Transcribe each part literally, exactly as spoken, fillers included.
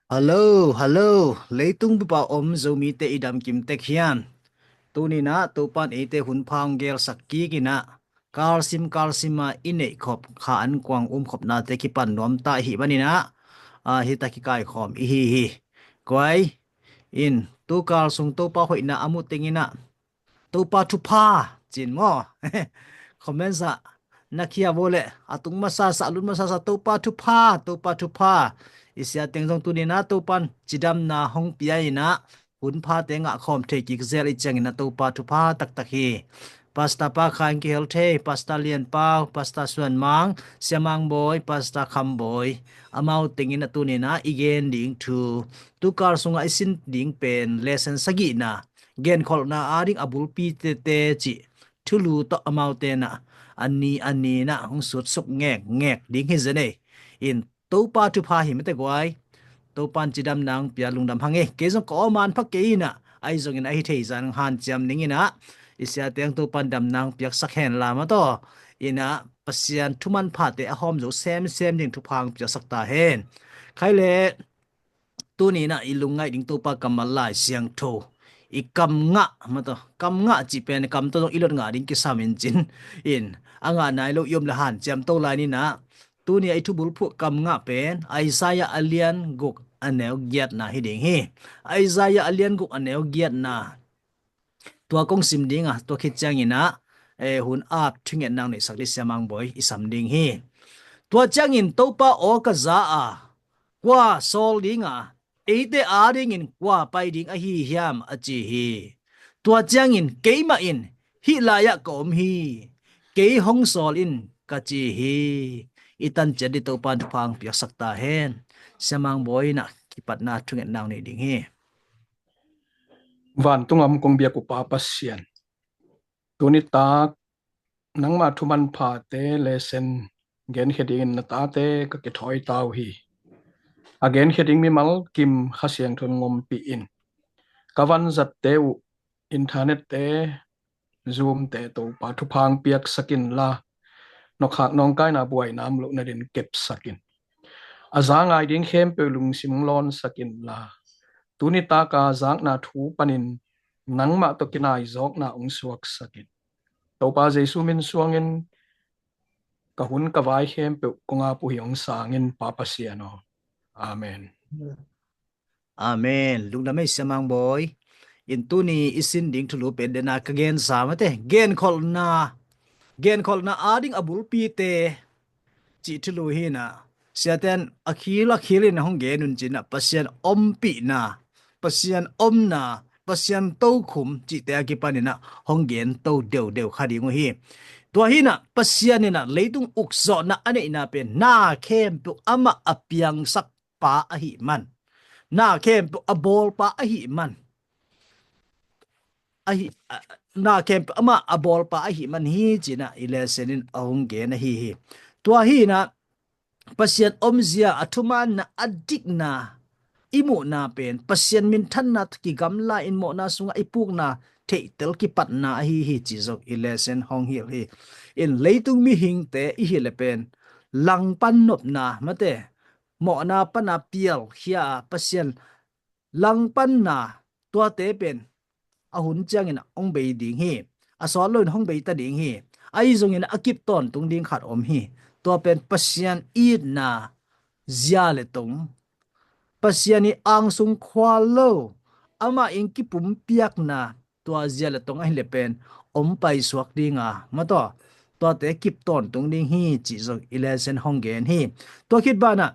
Hallo, hallo. Leitung bupa om Zomite i damkim tek hiam? Tuninah Topan eite hun pha hong gelsak kik inah kalsim kalsima i neihkhop kha an kuang umkhopnate kipan nuamta ihi maninah, a, hita kikaikhawm ihi hi. Kuai in tukal sung Topa hoihna a muh tenginah Topa thupha cin maw? Comments ah na khia vo le a tung masasa a lut masasa Topa thupha, Topa thupha. I sia teng zong tuninah Topan cidamna hong pia inah hun phate ngah khawm thei kik zel i cianginah Topa thupha taktak hi. Pastor Pa Khaing kihel thei, Pastor Lian Pau, Pastor Suan Mang, Sia Mang Bawi, Pastor Kham Bawi, amau tenginah tuninah i gen ding thu tukal sungah i sin ding pen lesson sagihna genkholhna ading a bulpi tete cih thulu tawh amau tenah a ni a ninah hong sutsuk ngek ngek ding hi zenei. In Topa thupha hi mate guai. Topan cidamna hong pia lungdam hang ei. Kei zong ka awman pha kei inah ahi zongin ahi thei zan hanciam ninginah i sia teng Topan damna hong piaksak hen la mataw. Inah Pasian thuman phate a hawm zo semsem ding thupha hong piaksak ta hen. Khai le tuninah i lungngaih ding Topa kammal Lai Siangtho i kam ngah mataw, kam ngah cih pen kam tawh zong i lot ngah ding kisam in cin in a ngah nai lo i om le hanciam to lai ninah tuni a i thubul phuh kam ngah pen Isaiah a lian guk a neu giatna hi ding hi. Isaiah a lian guk a neu giatna tua kong sim dinga tua khit cianginah, eh, hun ap thungetna hong neihsak dih Sia Mang Bawi i sam ding hi. Tua ciangin Topa aw ka za a kua sawl dinga eite adingin kua pai ding ahi hiam a ci hi. Tua ciangin keimah in hih lai-ah ka om hi. Kei hong sawl in ka ci hi. I tan ciat dih Topan thupha hong piaksak ta hen. Sia Mang Bawi inah kipatna thungetna hong nei ding hi. Vantung a om kong biak uh Pa Pasian, tuni tak nangmah thuman phate lesson genkhia dingin na tate ka kithawi ta uh hi. A genkhia ding mimal kim Kha Siangtho in ngompih in ka vanzatte uh internet te, Zoom te Topa thupha hong piaksak inla, nawkkhak nawngkaina buaina om loh nadin kepsak in. A za ngai ding khempeuh lungsim hong lawnsak inla, tuni taka zakna thu panin nangmah tawh kinaizawkna hong suaksak in. Topa Jesu min suangin ka hun ka vai khempeuh kong ap uh hi, hong sang in Pa Pasian aw. Amen. Amen. Lungdam ei Sia Mang Bawi. In tuni i sin ding thulu pen dena ka gensa mate genkholhna, genkholhna ading a bulpite cih thulu hinah siaten a khil a khil in hong gen un cinah Pasian ompihna, Pasian omna, Pasian tokhum cihte a kipaninah hong gen to deudeu kha ding uh hi. Tua hinah Pasian inah leitung ukzawhna a neihna pen na khempeuh amah a piangsak pa ahih man, na khempeuh a bawlpa ahih man, ahi, a, na khempeuh amah a bawlpa ahih man hi cinah i lesson in a hong gen ahi hi. Tua hinah Pasian omzia, a thumaanna, a dikna, i muhna pen Pasian minthanna kigamla in mawhna sungah i pukna theihtel kipatna ahi hi ci zong i lesson hong hilh hi. In leitung mihingte i hilh le pen langpan nopna mate mawhna pana pialkhia a Pasian langpanna tuate pen a hun ciangin hong bei ding hi. A sawt loin hong bei ta ding hi. Ahi zongin a kip tawntung ding khat om hi. Tua pen Pasian itna zia le tong, Pasian i angsung khual lo, amah in kipumpiakna tua zia le tong ahi le pen om paisuak dinga mataw tuate kip tawntung ding hi cih zong i lesson hong gen hi. Tua khit banah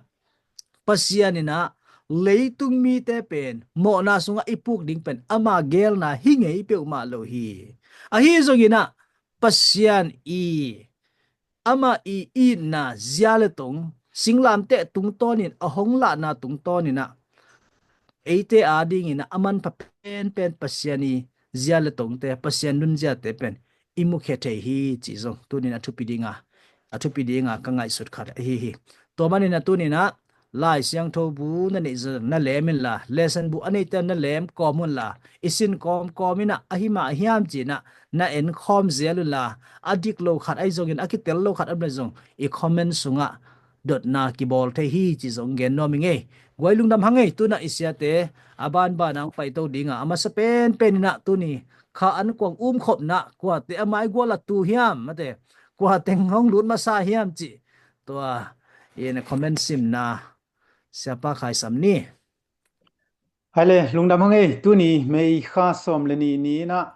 Pasian inah leitung mite pen mawhna sungah i puk ding pen ama gelna hi ngei peuhmah lo hi. Ahi zonginah Pasian i ama i itna zia le tong singlamteh tungtawnin a hong lahna tungtawninah eite adinginah a manpha penpen Pasian i zia le tongte, Pasian nunziate pen i mukhia thei hi cih zong tunin a thupi dinga, a thupi dinga ka ngaihsut khat ahi hi. Tua maninah tuninah Lai Siangtho bu na neih zong na lem inla, lesson bu a neihte na lem kawm unla, i sin kawmkawm inah ahi mah a hiam cinah na en khawm zel unla, a dik lo khat ahi zongin a kitel lo khat a om le zong i comment sungah dotna kibawl thei hi ci zong gen nuam hi ngei. Guai lungdam hang ei, tuna i siate a banban a hong paito dinga a masa penpen inah tuni kha an kuang umkhopna kuate a maigual a tu hiam mate, kuateng hong lut masa hiam ci tua in a comment simna Siapa Khai Sam ni. Hai le, lungdam hang ei, tuni May kha sawm le nih ni inah,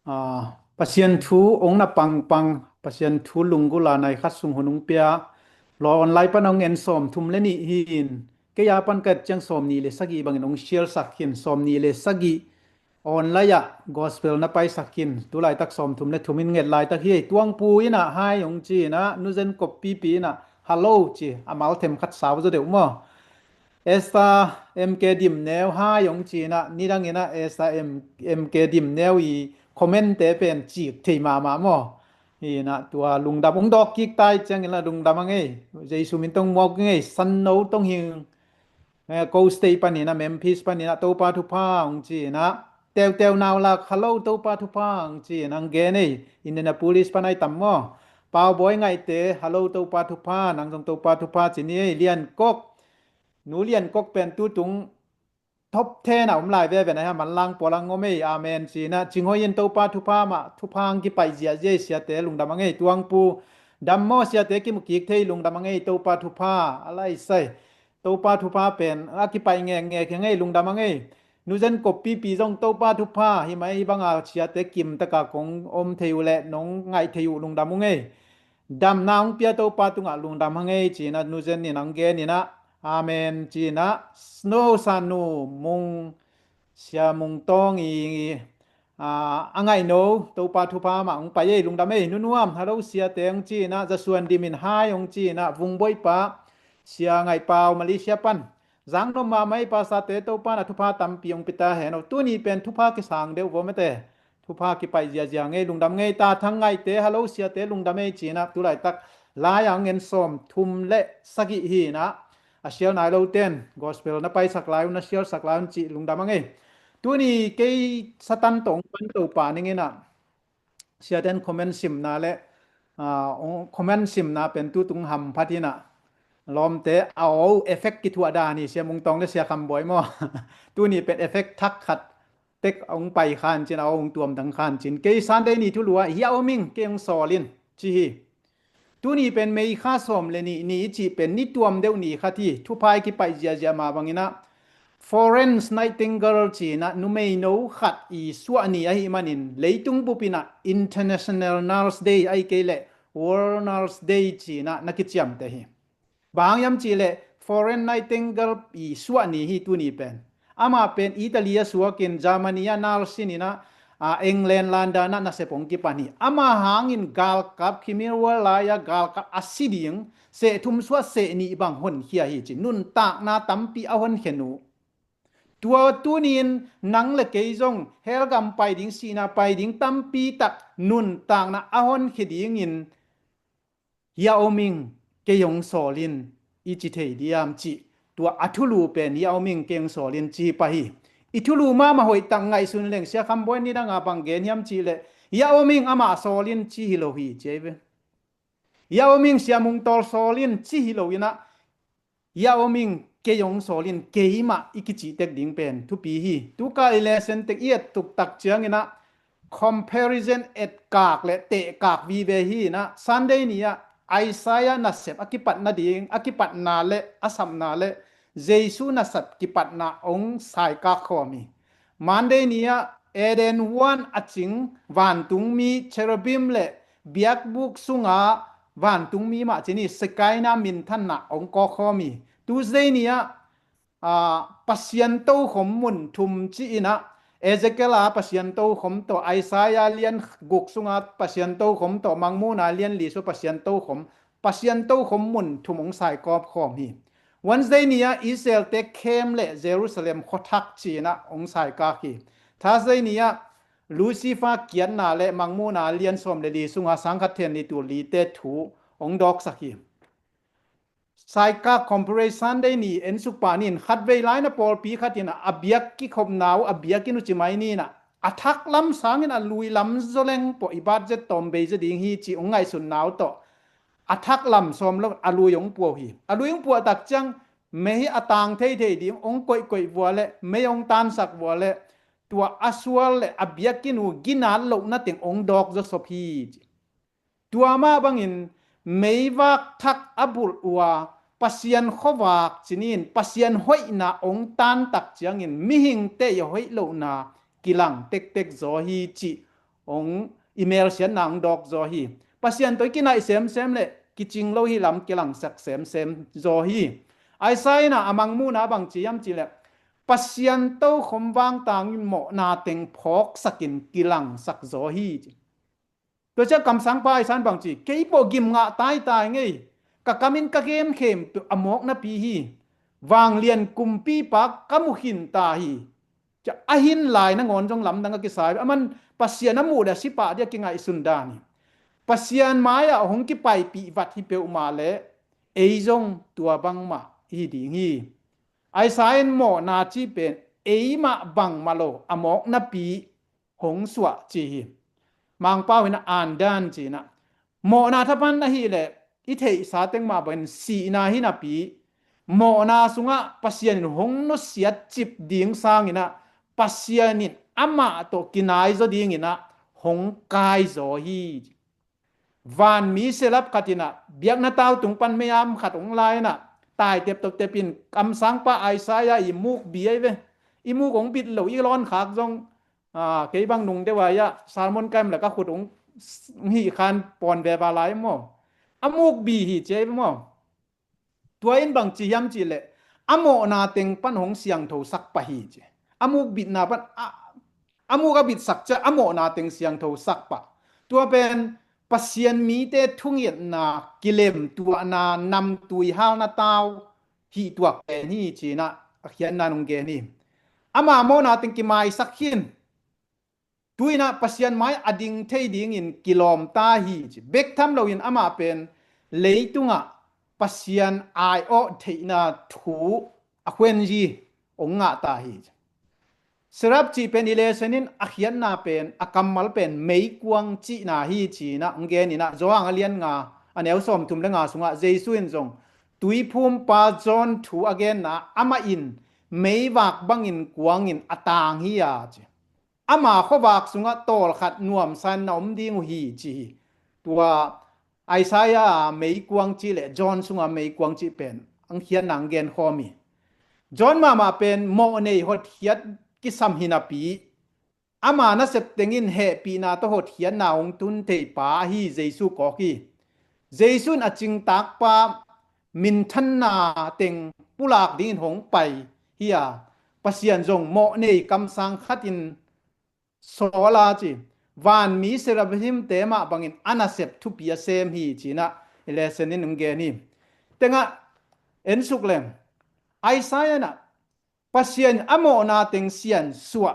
ah, Pasian thu ong na pangpang, Pasian thu lunggulh a nai khat sung hun ong pia, law online pan ong en sawm thum le nih hi in, kei a pan ka et ciang sawm nih le sagih bangin ong share sak hi in, sawm nih le sagih online ah gospel na paisak hi in, tu laitak sawm thum le thum in nget laitak hi ei. Tuangpu inah hai ong ci inah, Nu Zen Kop Pipi inah hello ci, a mal them khat sau zaw deuh maw. Esther M K Dimneu hai ong ci inah, nidang inah Esther M, M K Dimneu i comment te pen cik thei mahmah maw. Hi inah tua lungdam ong dawk kik tai ciang inah lungdam hang ei. Jesu min tong muak ngei, Sanno Tong Hing, eh, Coast State pan inah, Memphis pan inah Topa thupha ong ci inah, Teuteu Naulak hello Topa thupha ong ci inah ong gen ei, Indianapolis pan ai tam maw. Pau Bawi Ngaihte hello Topa thupha, nang zong Topa thupha ci ni ei. Lian Kok, Nu Lian Kok pen tutung top ten a om lai veve na hia, manlang pualang om ei, amen ci inah. Cing Hoi in Topa thupha mah, thupha hong kipaih ziahziah ei siate, lungdam hang ei. Tuangpu, dam maw siate, kimu kik thei, lungdam hang ei, Topa thupha a lai sai. Topa thupha pen a kipaih ngekngek hi ngei, lungdam hang ei. Nu Zen Kop Pipi zong Topa thupha, hi mai hi banga siate kim taka kong om thei uh le nong ngaih thei uh lungdam ung ei. Damna hong pia Topa tungah lungdam hang ei ci inah Nu Zen in hong gen inah, amen ci inah. Snow Sanu Mung, Sia Mung Tawng i, a, a ngaihno Topa thupha mah hong pai ei, lungdam ei. Nu Nuam hello siate ong ci inah, Za Suan Dim in hai ong ci inah, Vung Bawipa, Sia Ngaih Pau Malaysia pan, zang nuam mahmah ei, pastor te Topa na thupha tampi ong pia ta hen aw. Tuni pen thupha kisang deuh vaw mate. Thupha kipaih ziahziah ngei, lungdam ngei. Ta Thang Ngaihte hello siate, lungdam ei ci inah, tu laitak lai a ong en sawm thum le sagih hi inah, a share nai lo ten gospel na paisak lai un, na share sak lai un ci, lungdam hang ei. Tuni kei Satan tawh ong pan Topa ning inah, siaten comment simna le, ah, ong comment simna pen tutung hamphat inah, lawmte a aw effect kithuah dan hi, Sia Mung Tawng le Sia Kham Bawi maw. Tuni pen effect thak khat tek ong pai khan cin, a aw ong tuam dang khan cin. Kei Sunday ni thulu ah, Hia Aw Ming kei ong sawl in ci hi. Tuni pen May kha sawm le nih ni i cih pen ni tuam deuh ni khat hi. Thupha i kipaih ziahziah mah bang inah, Florence Nightingale ci inah numeino khat i suah ni ahih manin, leitung bup inah International Nurse Day ahih kei leh World Nurse Day ci inah na kiciamteh hi. Bang hang hiam cih leh Florence Nightingale i suah ni hi tuni pen. Amah pen Italy a suak in, Germany ah nurse in inah, a, England landan ah nasep ong kipan hi. Amah hangin galkap, Khmer War lai-a galkap a si ding seh thum suah seh nih bang honkhia hi ci. Nuntakna tampi a honkhia uh. Tua tuni-in nang le kei zong hell gam pai ding, sihna pai ding tampi tak nuntakna a honkhia dingin, Hia Aw Ming kei ong sawl in i ci thei diam cih, tua a thulu pen Hia Aw Ming kei ong sawl in ci pah hi. I thulu mahmah hoih tak ngaihsun leng, Sia Kham Bawi nidang a bang gen hiam cih leh, Hia Aw Ming amah sawl in ci hi lo hi ci ei ve. Hia Aw Ming Sia Mung Tawl sawl in ci hi lo inah, Hia Aw Ming kei ong sawl in keimah i kicih tek ding pen thupi hi. Tuka i lesson tek i et tuk tak ciang inah, comparison etkak le tehkak vive hi inah, Sunday ni ah Isaiah nasep a kipat nading, a kipatna le a sapna le Jesu nasep kipatna ong saikak khawm hi. Monday ni ah Eden huan a cing vantungmi cherubim le biakbuk sunga vantungmi mah ci ni, Shekinah minthanna ong kawk khawm hi. Tuesday ni ah, a, Pasian tokhom mun thum ci inah, Ezekiel a Pasian tokhom tawh, Isaiah lian guk sunga Pasian tokhom tawh, Mangmuhna lian li sua Pasian tokhom, Pasian tokhom mun thum ong saikawk khawm hi. Wednesday ni ah Israel te khem le Jerusalem khuathak ci inah ong saikak hi. Thursday ni ah Lucifer kiatna le Mangmuhna lian sawm le li sunga sangkhat then ni tul li te thu ong dawksak hi. Saikak comparison Sunday ni ensuk pah ni in, khatvei lai na pawlpi khat inah a biak kikhopna uh, a biakinn uh ci mai ni inah, a thak lam sangin a lui lam zaw leng pawh i budget tawm bei zaw ding hi ci ong ngaihsutna uh tawh, a thak lam sawm lo a lui hong puah hi. A lui hong puah tak ciang mei a tang theithei ding hong koihkoih vua le mei hong tansak vua le tua a sual le a biakinn uh ginat lohna teng hong dawk zawsop hi. Tua mah bangin meivak thak a bulh uh a Pasian khuavak cinin Pasian hoihna hong tan tak ciangin mihingte i hoih lohna kilang tektek zaw hi cih hong i melsiatna hong dawk zaw hi. Pasian tawh i kinaih semsem le kicing lo hi lam kilangsak semsem zaw hi. Isaiah in a mangmuhna bang ci hiam cih leh Pasian tokhom vangtangin mawhna teng phawksakin kilangsak zaw hi. Tua ciang kamsangpa Isaiah in bang ci, kei pawh gim ngah taitai ngei, ka kamin ka gemkhem a mawk napi hi, vanglian kumpipa ka mu khin ta hi. Cia a hin lai nangawn zong lamdang a kisa hi. Aman Pasian a muh le a si pah dia kingaihsun dan hi. Pasian mai-ah hong kipaipih vat hi peuhmah le ei zong tua bangmah hi ding hi. Isaiah in mawhna cih pen ei mah bangmah lo a mawk napi hong suah ci hi. Mangpau in a andan ci-in a mawhna thapan ahileh i theihsa teng mah bangin sihna hi napi mawhna sungah Pasian in hong nusiat cip ding sangin a Pasian in amah tawh kinai zaw dingin a hong kai zaw hi. Vanmi serap khat in a biakna tau tung pan mei-am khat hong la in a tai teptop tep in kamsangpa Isaiah i muk bi ahi ve. I muk hong bit lo i lawn khak zong kei bang nung deuh a sermon kaim le ka khut hong hih khan pawn veva lai maw? A muk bi hi ci ahi ve maw? Tua in bang ci hiam cih leh a mawhna teng pan hong siangthosak pah hi ci. A muk bitna pan a, a muk a bitsak ciah a mawhna teng siangthosak pah. Tua pen Pasian mite thungetna, kilemtuahna, namtui halna tau hih tuak pen hi ci-in a khiatna hong gen hi. Ama mawhna teng kimaisak khin tu-in a Pasian mai a ding thei dingin kilawm ta hi ci. Bek tham loin amah pen leitungah Pasian ai-awh theihna thu a khuenzi hong ngah ta hi ci. Serap cih pen i lesson in a khiatna pen a kammal pen meikuang cihna hi ci-in a hong gen in a Johan a lian nga a neu sawmthum le nga sungah Jesu in zong tuiphumpa John thu a genna amah in meivak bangin kuangin a tang hi a ci. Ama khuavak sungah tawlkhat nuamsa in na om ding uh hi ci hi. Tua Isaiah meikuang cih le John sunga meikuang cih pen hong khiatna hong genkhawm hi. John mahmah pen mawhnei hotkhiat kisam hi napi ama nasep tengin hehpihna tawh hotkhiatna hong tun thei pa ahi Jesu kawk hi. Jesu in a cingtakpa minthanna teng pulak dingin hong pai hi a, Pasian zong mawhnei kamsang khatin sawl a ci. Vanmi seraphimte mah bangin a nasep thupi a sem hi ci-in a i lesson in hong gen hi. Tengah ensuk leng Isaiah in a Pasian a mawhna teng siansuah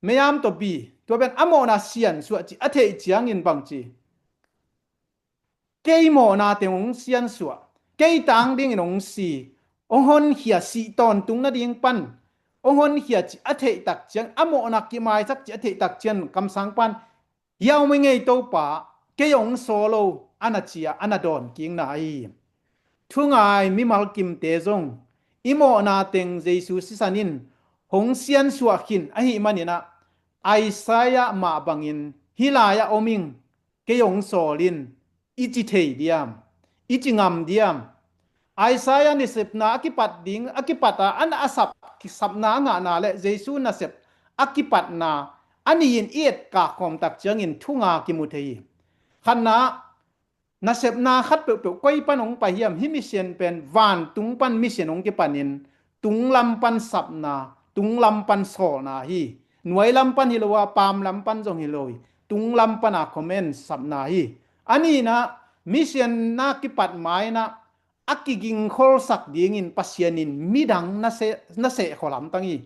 mei-am tawh bi, tua pen a mawhna siansuah ci a theih ciangin bang ci. Kei mawhna teng hong siansuah, kei tang dingin hong si, hong honkhia sih tawntung nading pan hong honkhia ci a theih tak ciang, a mawhna kimaisak ci a theih tak ciang kamsang pan, hiau mai ngei Topa, kei hong sawl lo, a na ci a, a na dawn kikna ahi hi. Thungai mimal kimte zong i mawhna teng Jesu sisan in hong siansuah khin ahih manin a Isaiah mah bangin hih lai-ah om ing, kei hong sawl in i ci thei diam? I ci ngam diam? Isaiah nasepna a kipat ding, a kipat a, a na a sap, kisapna a ngahna le Jesu nasep a kipatna a nih in i etkak khawm tak ciangin thu nga kimu thei hi. Khatna, nasepna khat peuhpeuh koi pan hong pai hiam? Hih mission pen vantung pan mission hong kipanin tunglam pan sapna, tunglam pan sawlna hi. Nuailam pan hi lo a, paamlam pan zong hi lo hi. Tunglam pana comment sapna hi. A nihna, mission na kipat ma-in a kigingkholsak dingin Pasian in midang na seh, na sehkhol hamtang hi.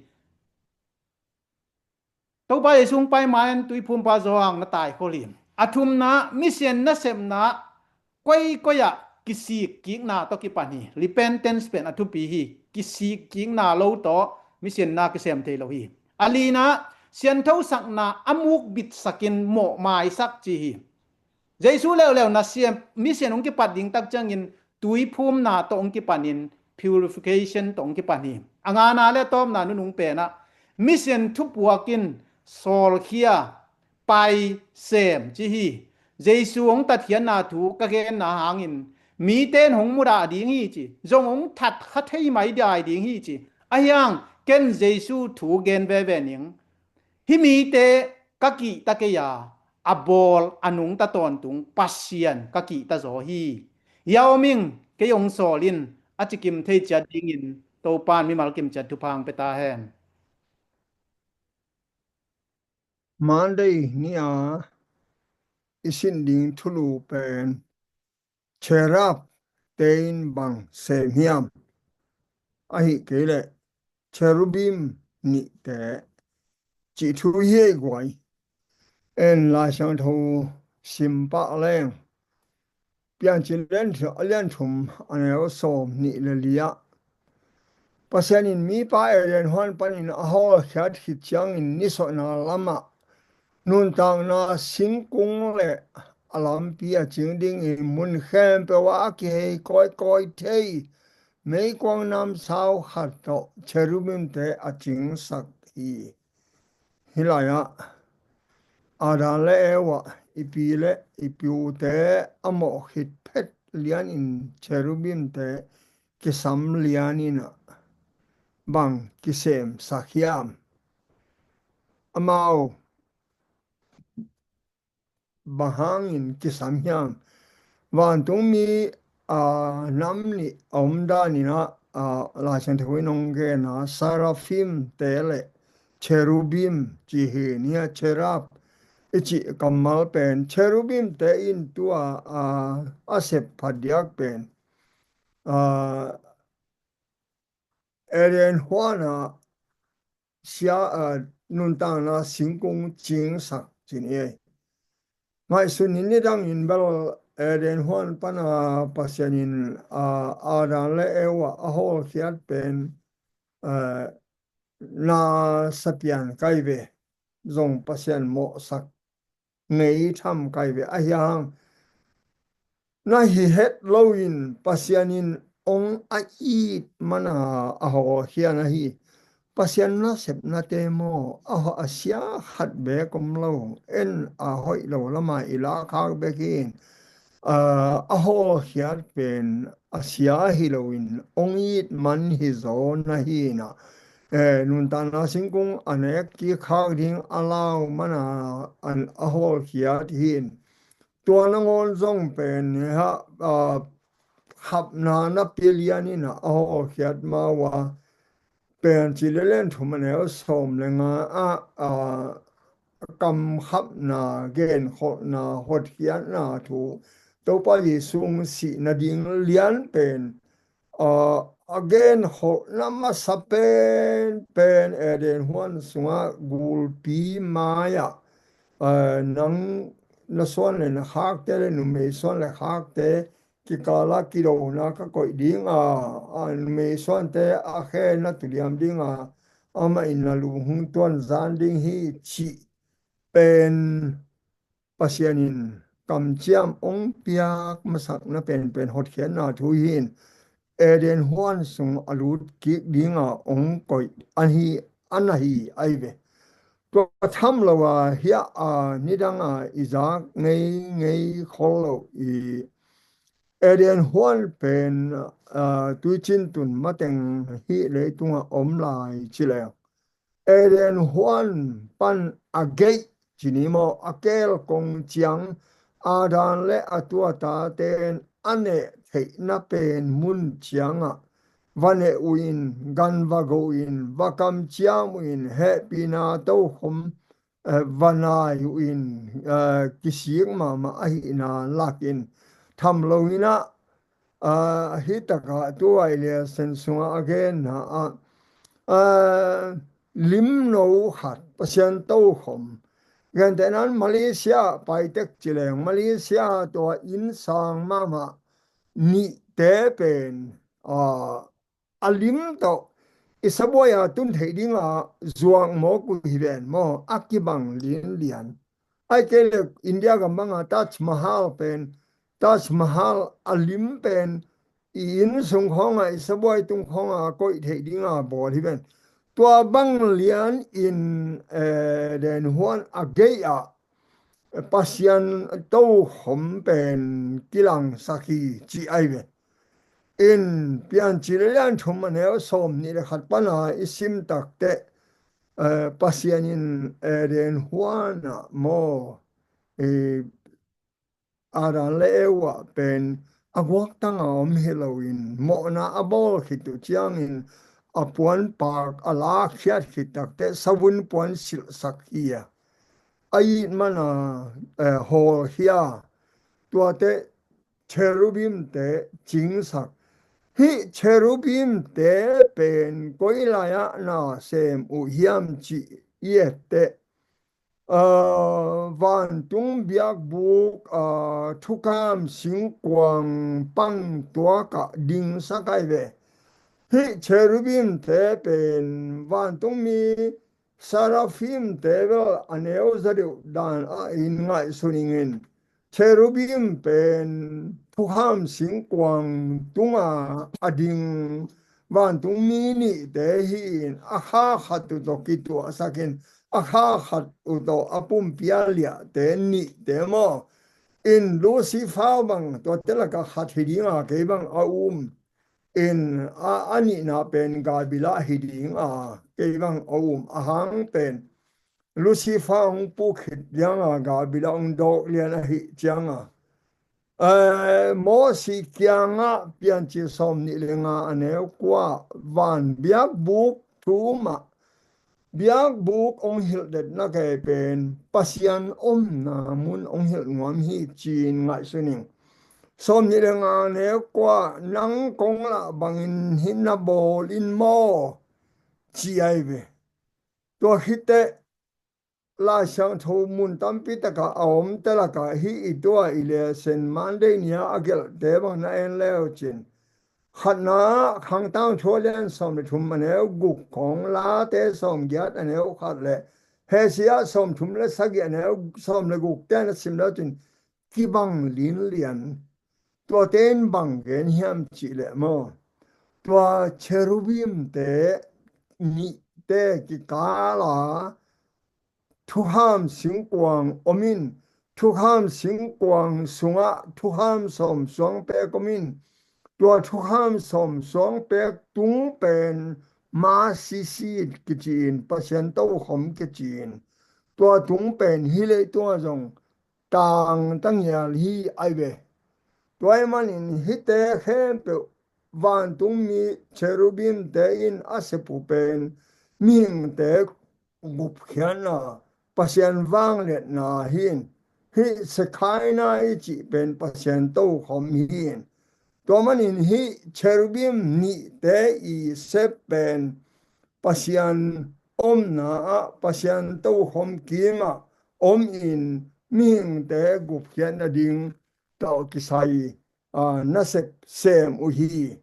Topa Jesu hong pai ma-in tuiphumpa Johan na taikhol hi. A thumna, mission nasepna koikoi ah kisik kikna tawh kipan hi. Repentance pen a thupi hi. Kisik kikna lo tawh mission na kisem thei lo hi. A lina, sianthosakna a muk bitsakin mawhmaisak ci hi. Jesu leuleu nasem, misian hong kipat ding tak ciangin tuiphumna tawh hong kipanin purification tawh hong kipan hi. A ngana le tawpna nunung penah misian thupuak in sawlkhia, pai, sem ci hi. Jesu hong tatkhiatna thu ka genna hangin mite in hong mudah ding hi ci, zong hong thatkha thei mai dai ding hi ci. Ahi hang ken Jesu thu gen veve ning. Hih mite ka kihta kei a, a bawl a nungta tawntung Pasian ka kihta zaw hi. Yao Ming, kei hong sawl in, a cikim thei ciat dingin Topan mimal kimciat thupha hong pia ta hen. Monday ni-a i sin ding thulu pen cherub te in bang sem hiam? Ahi kei leh cherubim nihte cih thu hi ei guai. En Lai Siangtho sim pah leng Piancil lian thum, a lian thum a neu sawm nih le li-ah Pasian in mipa Eden huan panin a hawlkhiat khit ciangin nisuahna lamah nuntakna singkung le a lampi a cing dingin mun khempeuh ah a kihei kawikawi thei meikuang namsau khat tawh cherubimte a cingsak hi. Hih lai-ah Adam le Eva i pi le i pute a mawh khit phet lianin cherubimte kisam lianin ah bang kisemsak hiam? Amau bang hangin kisam hiam? Vantungmi, aa, nam nih a om danin ah, aa, Lai Siangtho in hong gen a, seraphim te le cherubim ci hi ni a, cherub i cih kammal pen, cherubim te in tua, aa, a sep phadiak pen, aa, Eden huan ah sia, aa, nuntakna singkung cingsak ci ni ei. Ngaihsun in, nidangin bel Eden huan pana Pasian in, aa, Adam le Eva a hawlkhiat pen, aa, na sapian kai ve, zong Pasian mawhsak ngei tham kai ve, ahi hang na hi het loin Pasian in hong a it mana a hawlkhiat ahi. Pasian nasepnate maw, a, a sia khat beek om lo, en a hoih lo lama i lakhak bek in, aa, a hawlkhiat pen a sia hi loin hong it man hi zaw na hi na. Eh, nuntakna singkung a nek kik khak ding a lau mana an a hawlkhiat hi in. Tua nangawn zong pen, ha, aa, khapna na pia lianin a hawlkhiat ma uh a, Piancil lian thum a neu sawm le nga ah, aa, kamkhapna, genkholhna, hotkhiatna thu, Topa Jesu hong sih nading lian pen, aa, a genkholhna masa pen, pen Eden huan sungah gulpi mai-ah, aa, nang na suan le na khakte le numei suan le khakte kikala kidona ka koih dinga, a numei suante a khe na tuliam dinga, amah in na lu hong tuanzan ding hi cih pen Pasian in kamciam hong piak masakna penpen hotkhiatna thu hi in, Eden huan sung a lut kik dinga hong koih an hi, an ahi ai ve. Tua tham lo a, hiah a, nidang a i zak ngeingei khol lo i Eden huan pen, aa, tuicin tun mateng hih leitungah om lai ci leng, Eden huan pan a geih ci ni maw, a keel kong ciang, Adam le a tuatate in a neh theihna pen mun ciangah va neh uh in, gan va go uh in, va kamciam uh in, hehpihna tokhom, eh, va nai uh in, eh, kisik mahmah ahihna lakin tham lo in ah, aa, hih takah tu ai le sen sungah a genna ah, aa, limno khat, Pasian tokhom, gentehnan Malaysia paitek ci leng, Malaysia tua innsang mahmah nihte pen, aa, a lim tawh i sabuai-a tun theih dinga zuak mawk uh hi ven maw, a kibang linlian. Ai kei le India gam banga Taj Mahal pen, Taj Mahal a lim pen i inn sung khawngah, i sabuai tung khawngah koih theih dinga bawl hi ven. Tua bang lian in, eh, Eden huan a gei ah Pasian tokhom pen kilangsak hi ci ai ve. In Piancil lian thum a neu sawm nih le khat pana i sim takteh, eh, Pasian in Eden huan ah maw, eh, Adam le Eva pen a guaktanga om hi loin mawhna a bawl khit uh ciangin a puanpak a lakkhiat khit takteh savun puan silhsak hi a, a it mana, eh, hawlkhia. Tuate cherubimte cingsak. Hih cherubimte pen koi lai-ah na sem uh hiam cih i etteh, aa, vantung biakbuk, aa, thukham singkuang pang tuakah dingsak ai ve. Hih cherubimte pen vantungmi seraphimte bel a neu za deuh dan ah in ngaihsun ingin, cherubim pen thukham singkuang tunga a ding vantungmi nihte hi-in a kha khat uh tawh kituahsakin a kha khat uh tawh a pumpi a liahte nihte maw? In Lucifer bang tuate lakah khat hi dinga kei bang a um. In a, a nihna pen Gabriel hi dinga kei bang a um. A hang pen Lucifer hong puk khit cianga Gabriel hong dawk lian ahih cianga, eh, Moses kiangah Piancil sawm nih le nga a neu kua van biakbuk thu mah, biakbuk hong hilh detna kei pen Pasian omna mun hong hilh nuam hi ci-in ngaihsun ing. Sawm nih le nga a neu kua nang kong lah bangin hih na bawl in maw ci ai ve. Tua khit teh Lai Siangtho mun tampi takah a omte lakah hih i tua i le Saint Monday ni-a a gelhte bang na en le uh cin, khatna Khang Tangthu a lian sawm le thum a neu guk khawng, Late sawm giat a neu khat le Hosea sawm thum le sagih a neu sawm le gukte na sim le uh cin, kibang linlian. Tuate in bang gen hiam cih leh maw, tua cherubimte nihte kikala thukham singkuang om in, thukham singkuang sungah thukham sawm suang pek om in, tua thukham sawm suang pek tung pen mercy seat kici-in, Pasian tokhom kici-in, tua tung pen hih leitungah zong tangtangial hi ai ve. Tua ahih manin hihte khempeuh vantungmi cherubimte in a sep uh pen mihingte gupkhiatna, Pasian vangliatna hi in, hih Shekinah i cih pen Pasian tokhom hi in. Tua manin hih cherubim nihte i sep pen Pasian omna ah, Pasian tokhom kimah om in, mihingte gupkhiat nading tawh kisai, aa, nasep sem uh hi,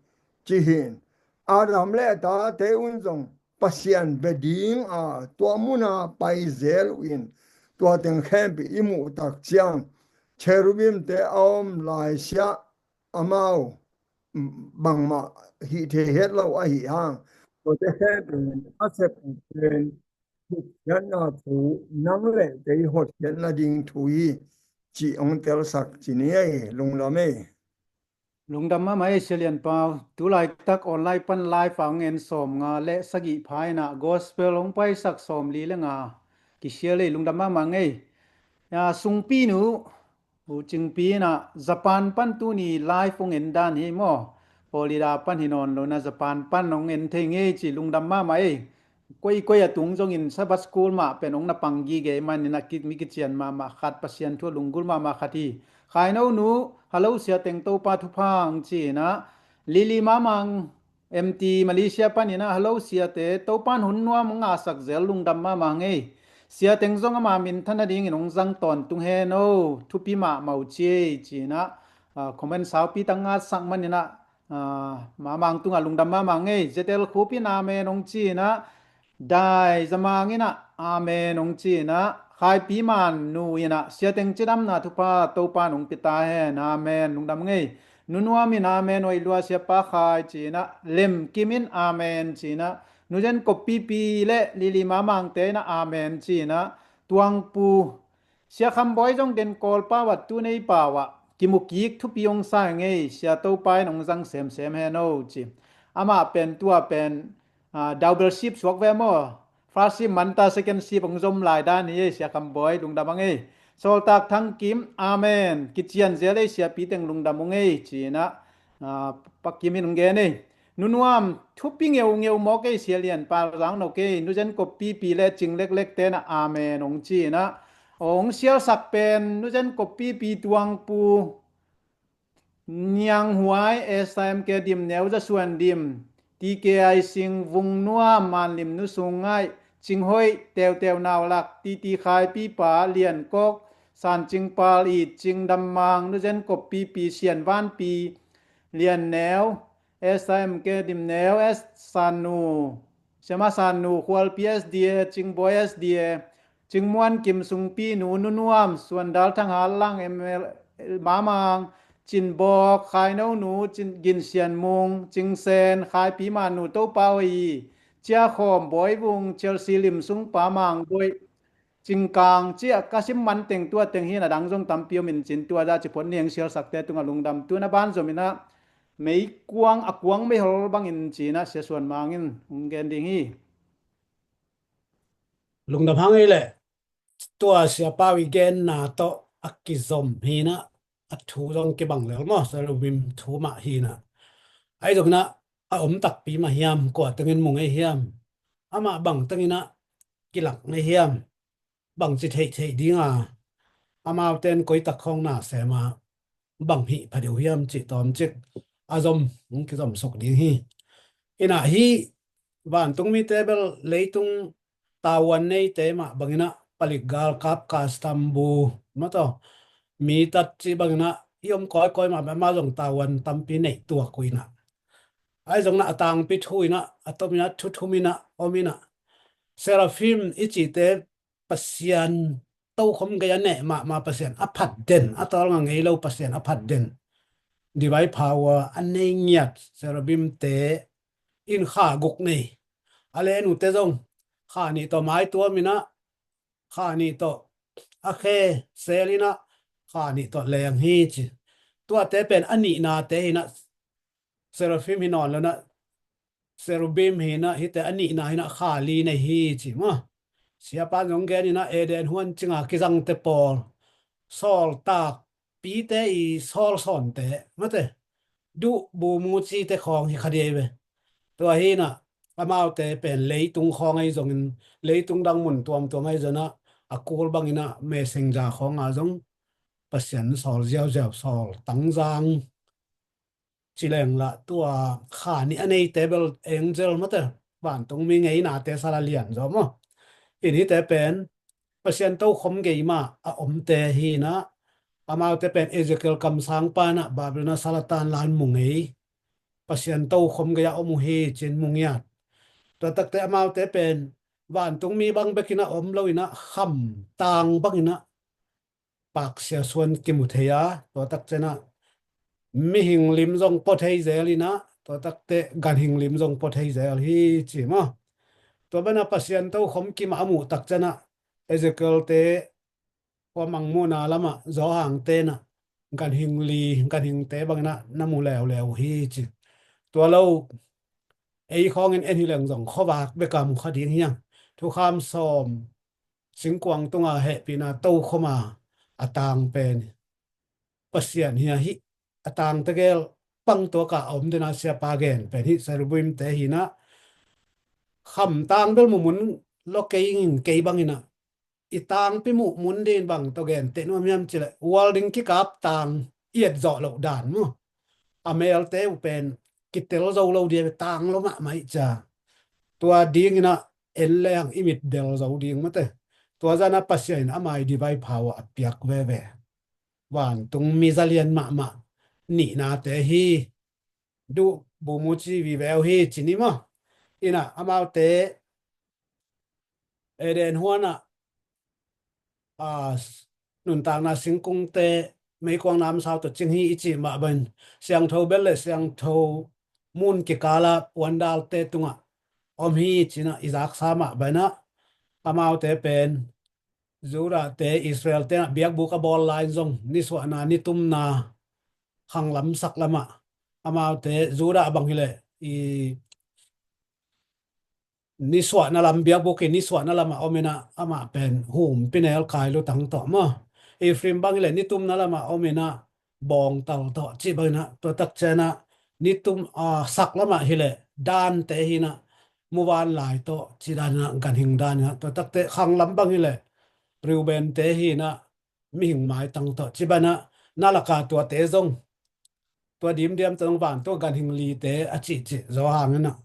ci hi in. Adam le a tate un zong Pasian bia dinga tua muna pai zel uh in, tua teng khempeuh i muh tak ciang cherubimte a om laisiah amau bangmah hih thei het lo ahi hang, tuate khempeuh a sep uh pen hotkhiatna thu, nang le kei hotkhiatna ding thu hi, cih hong telsak ci ni ei. Lungdam ei. Lungdam mahmah ei Sia Lian Pau. Tulaitak online pan live a hong en sawmnga le sagih pha in ah gospel hong paisak sawmli le nga kisial ei. Lungdam mahmah ei. Ya, Sungpi nu, U Cingpi in ah Japan pan tuni live hong en dan hi maw? Florida pan hi nawn lo in ah Japan pan hong en thei ngei ci. Lungdam mahmah ei. Koikoi a tung zongin Sabbath School mah pen hong na pang gige ahih manin ah ki, mi kician mahmah khat, Pasian thu a lunggulh mahmah khat hi. Khaino nu, hello Sia Teng, Topa thupha hong ci in ah, Lily Mamang, M T Malaysia panin ah, hello Siate, Topan hun nuam hong ngahsak zel, lungdam mahmah ngei. Sia Teng zong ama minthan nadingin hong zang tawntung hen o, thupi mahmah uh ci ei ci in ah, ah, comment saupi tak ngatsak manin ah, ah, Mamang tungah lungdam mahmah ngei. Zetel Khup in amen hong ci in ah, Dai Zamang in ah amen hong ci in ah, Khaipi Man nu in ah, Sia Teng cidamna thupha Topa in hong pia ta hen, amen. Lungdam ngei. Nu Nuam in amen, oi lua Siapa Khai ci-in ah, Lem Kim in amen ci-in ah, Nu Zen Kop Pipi le Lili Mamangte in ah amen ci-in ah, Tuangpu Sia Kham Bawi zong den kawl pau ah, tu nei pau ah kimu kik thupi hong sa ngei, Sia Topa in hong zang semsem hen o ci. Amah pen tua pen, ah, double shift suak ve maw. First shift man ta, second shift hong zom lai dan hi ei, Sia Kham Bawi lungdam a ngei. Sawltak Thang Kim, amen. Kician zel ei, Siapi teng lungdam ung ei ci-in ah, ah, Pa Kim in hong gen ei. Nu Nuam, thupi ngeungeu mawk ei, Sia Lian Pal zang no kei, Nu Zen Kop Pipi le Cing Leklekte in ah amen hong ci-in ah, hong sialsak pen Nu Zen Kop Pipi, Tuangpu Niang Huai, S I M K Dim Neu, Za Suan Dim, T K I Sing, Vung Nuam, Man Lim, Nu Sung Ngai, Cing Hoih, Teuteu Nau Lak, T T Khai Pi Pa, Lian Kok, San Cing Pal, It Cing, Dam Mang, Nu Zen Kop Pipi, Sian Van Pi, Lian Neu, S I M K Dim Neu, S San Nu, Siama San Nu, Khualpi S D A, Cing Bawi S D A, Cing Muan Kim, Sung Pi Nu, Nu Nuam, Suan Dal Thang, Hal Lang, M L, Mamang, Cin Bawk, Khai No Nu, Cin, Gin Sian Mung, Cing Sen, Khaipi Man Nu, Topa oi, Cia Khawm, Bawi Vung, Chelsea Lim Sung Pa, Mang Bawi, Cing Kang, ci-a ka sim man teng tua teng hi-in, a dang zong tampi om in cin, tua zah ci phot ni, hong sialsakte tungah lungdam. Tu-in a ban zom in ah, meikuang, a kuang meihol bangin ci-in ah, Sia Suan Mang in hong gen ding hi. Lungdam hang ei leh, tua Sia Pau i genna tawh a kizom hi-in ah, a thu zong kibang lel maw, Cherubim thu mah hi-in ah. Ahi zongin ah, a om takpi mah hiam, kua tengin mu ngei hiam, amah bang tengin ah kilak ngei hiam, bangci theihtheih ding a, amaute in koi tak khawng na sem a, bang hih pha deuh hiam cih tawmcik a zom, hong kizomsuk ding hi. In ah hih vantung mite bel leitung tavuan neite mah bangin ah palik galkap, custom bu, mataw, mi tat cih bangin ah i om kawikawi mah bek, amau zong tavuan tampi neih tuak uh in ah. Ahi zongin ah a tangpi thu in ah, a tom in ah, thu thum in ah, om in ah, Seraphim i cihte Pasian tokhom gei a neh mahmah, Pasian a phat den, a tawlnga ngei lo Pasian a phat den, divine power a nei ngiat Cherubimte in kha guk nei. A le nute zong kha nih tawh maituam in ah, kha nih tawh a khe sel in ah, kha nih tawh leng hi ci. Tuate pen a nihnate hi-in ah, Seraphim hi nawn lo-in ah, Cherubim hi-in ah, hihte a nihna hi-in ah kha li nei hi ci maw. Siapa in zong gen in ah, Eden huan cinga kizangte pawl, sawltakpite i sawlsawnte, mate, duh, bu, mu, cite khawng hi kha ding hi ve. Tua hi-in ah, amaute pen leitung khawng ahi zongin, leitung dang mun tuamtuam ahi zongin ah, a kul bangin ah messenger khawng a zong Pasian sawl ziauziau, sawl tangzang, ci leng lah tua kha nih a neite bel angel, mate, vantungmi ngeinate sal a lian zaw maw. In hihte pen Pasian tokhom gei mah a omte hi-in ah, amaute pen Ezekiel kamsangpa in ah Babylon a sal a tan lai-in mu ngei, Pasian tokhom gei a om uh hi ci-in mu ngiat. Tua takte amaute pen vantungmi bang bekin ah om lo-in ah, kham tang bangin ah paksia suan kimu thei a, tua tak ciangin ah mihing lim zong pua thei zel in ah, tua takte ganhing lim zong pua thei zel hi ci maw. Tua banah Pasian tokhom kimah a muh tak ciangin ah, Ezekiel-te, Khuamang muhna lamah Johan-te in ah ganhing li, ganhingte bangin ah na mu leuleu uh hi ci. Tua lo, ei khawngin en hi leng zong khuavak bek a mu kha ding hi hang. Thukham sawm, singkuang tunga hehpihna tokhom a, a tang pen Pasian hi a, hih a tang tegel pang tuak a om den a, siapa gen pen hih Cherubim-te hi-in ah, kham tang bel mu mun lo kei in, kei bangin ah, i tangpi muh mun ding bang tawh genteh nuam hiam cih leh, world ding kikap tang i et zawh loh dan maw. A melte uh pen kitel zo lo ding a, tang lo mahmah hi ci a. Tua dingin ah en leng i mit del zo ding, mate. Tua zah in ah Pasian in ama i divine power a piak veve. Vantungmi zalian mahmah nihnate hi. Duh, bu, mu, ci vive uh hi ci ni maw. In ah amaute Eden huan ah a, nuntakna singkungte meikuang namsau tawh cing hi i cih mah bangin, siangtho bel le siangtho mun kikala puandalte tungah om hi cinah i zaksa mah banah, amaute pen Judahte, Israelte ah biakbuk a bawl lai-in zong nisuahna, nitumna khanglam saklamah, amaute Judah bang hileh i nisuahna lam, biakbuk i nisuahna lamah om inah, amah pen humpinel kai lutang tawh maw. Ephraim bang hileh nitumna lamah om inah, bawngtal tawh cih bang inah, tua takcianah nitum, a, saklamah hileh dante hinah, muvanlai tawh cih dan inah, ganhing dan inah, tua takte khanglam bang hileh Reubente hinah, mihing maitang tawh cih banah, na laka tuate zong, tua dimdiam tawh zong vantung ganhing lite a cihcih zaw hang inah,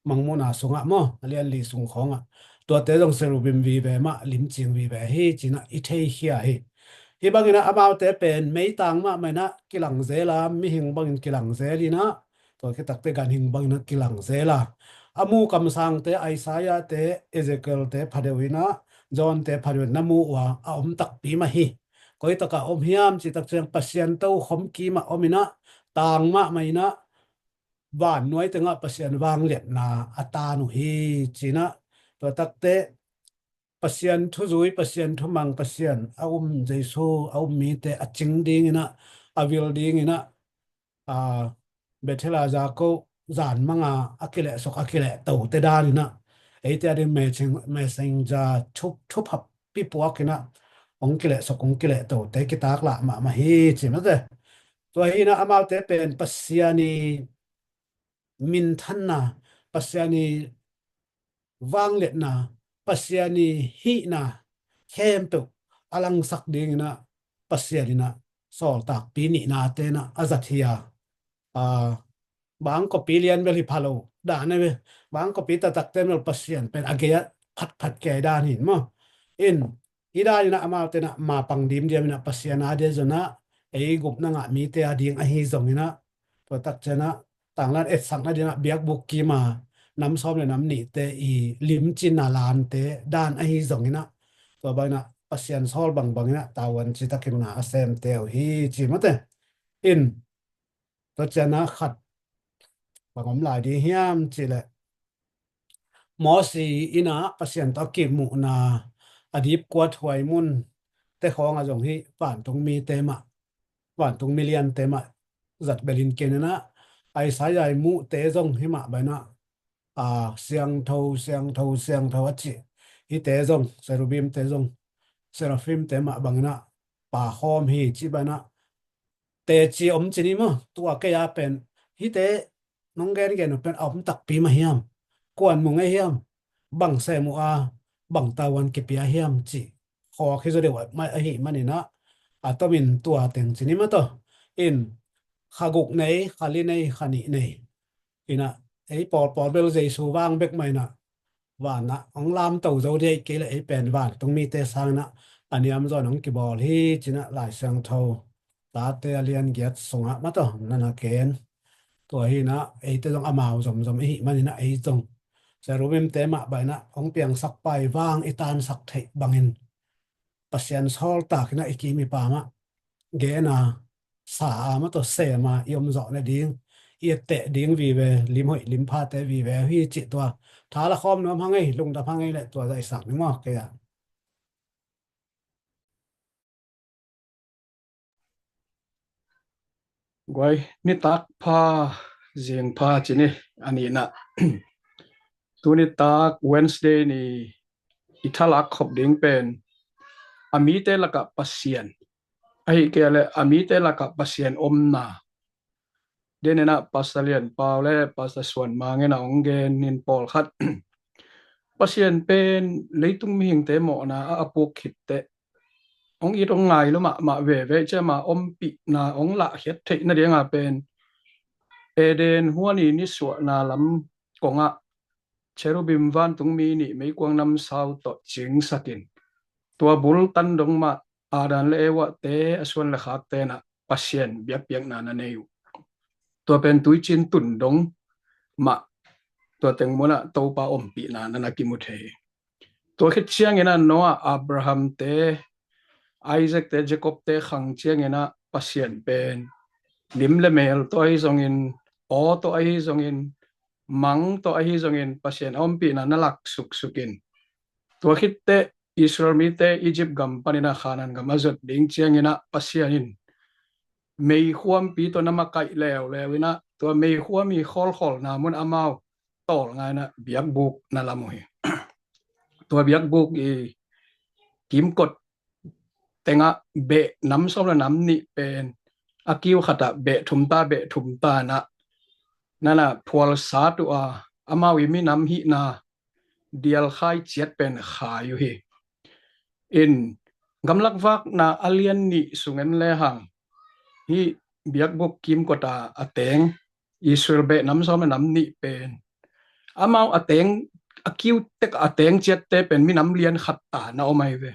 Mangmuhna sungah maw, a lian li sung khawngah, tuate zong Cherubim vive mah, limcing vive hi cinah i theikhia hi. Hih bang inah amaute pen meitang mahmah inah kilang zel a, mihing bangin kilang zel inah, tua khit takte ganhing bang inah kilang zel a, a mu kamsangte, Isaiahte, Ezekiel-te phadeuh inah, John-te phadeuh inah na mu uh a, a om takpi mah hi. Koi takah om hiam cih takciang Pasian tokhom kimah om inah, tang mahmah inah, vannuai tengah Pasian vangliatna a tan uh hi cinah, tua takte Pasian thuzui, Pasian thumang, Pasian a um, Jesu a um mite a cing ding inah, a vil ding inah, a, Bethel a za ko zan manga a kilehsuk, a kilehtote dan inah, eite a ding messeng-, messenger thup, thuphap pipuak inah hong kilehsuk, hong kilehtote kitaklah mahmah hi ci mate. Tua hinah amaute pen Pasian i minthanna, Pasian i vangliatna, Pasian i hihna khempeuh a langsak ding inah, Pasian inah sawltakpi nihna tenah a zat hi a, a, bangkawpi lian bel hi pha lo dan a ve, bangkawpi taktakte bel Pasian pen a gei-ah phatphat kei dan hi maw. In, hih dan inah amaute inah mapang dimdiam inah Pasian a dia zong ah, ei gupna ngah mite a ding ahi zong inah, tua takcianah tanglan etsakna dinah biakbuk kima nam sawm le nam nihte i limcinna lante dan ahi zong inah, tua bang inah Pasian sawl bangbang inah tavuan citakin na a semte uh hi ci mate. In, tua cianah khat bang om lai ding hiam cihleh, Mosi inah Pasian tawh a kimuhna a dipkuat huai mun te khawngah zong hih vantung mite mah, vantung miliante mah zat belin ken inah, Isaiah i muhte zong hih mah banah, a, siangtho, siangtho, siangtho a cih, hihte zong, Cherubimte zong, Seraphimte mah bang inah pakhawm hi cih banah, teci om ci ni maw, tua kei a pen, hihte nong gengen uh pen a om takpi mah hiam, kuan mu ngei hiam, bang sem uh a, bang tavuan kipia hiam cih khawk hi zaw deuh mah ahih man inah, a tomin tua teng ci ni mah tawh. In, kha guk nei, kha li nei, kha nih nei inah, ei pawlpawl bel Jesu vang bek mah inah, vanah hong lamto zo dih ahih kei leh ei pen vantung mite sang inah a niam zawn hong kibawl hi cinah Lai Siangtho Tate a lian giat sungah mah tawh na na gen. Tua hinah eite zong amau zomzom ihih man inah ei zong Cherubimte mah bang inah hong piangsak pa i vang i tansak theih bangin Pasian sawltak inah i kim i pam ah gen a, sa a, mah tawh sem a, i om zawh nading, i etteh ding vive, lim hoih lim phate vive uh hi cih tua tha la khawm nuam hang ei, lungdam hang ei leh tua zah i sak ni maw kei a. Guai, nitak pha, zing pha ci ni, a nihna. Tunitak Wednesday ni i thalak khop ding pen a mite lakah Pasian, ahih kei leh a mite lakah Pasian omna. Denenah Pastor Lian Pau le Pastor Suan Mang in a hong gen in pawlkhat Pasian pen leitung mihingte mawhna a a puk khitteh hong it hong ngai lua mahmah veve, cia ma ompihna hong lahkhiat theih nadinga pen Eden huan i nisuahna lam kongah Cherubim vantungmi nih meikuang namsau tawh cingsakin, tua bul tan dong mah Adam le Eva te a suan le khak tenah Pasian biakpiakna na nei uh. Tua pen tuicin tun dong mah tua teng munah Topa ompihna na na kimu thei. Tua khit ciangin a Noah, Abraham te, Isaac te, Jacob te khang ciangin ah Pasian pen lim le mel tawh ahi zongin, aw tawh ahi zongin, mang tawh ahi zongin Pasian a ompihna na lak suksuk in. Tua khit teh Israel mite Egypt gam panin ah Kanaan gam a zot ding ciangin ah Pasian in meikhuampi tawh na makaih leuleu in ah tua meikhuam i khawlkhawlna mun amau tawlnga in ah biakbuk na lam uh hi. Tua biakbuk i kimkot tengah beh nam sawm le nam nih pen a kiu khatah beh thum ta, beh thum ta in ah nana phualsat uh a, amau i minam hihna dialkhai ciat pen khai uh hi. In gamlak vakna a lian nih sung en lehang hih biakbuk kimkot a a teng Israel beh nam sawm le nam nih pen amau a teng, a kiu tek a teng ciatte pen minam lian khat ta na om ahi ve.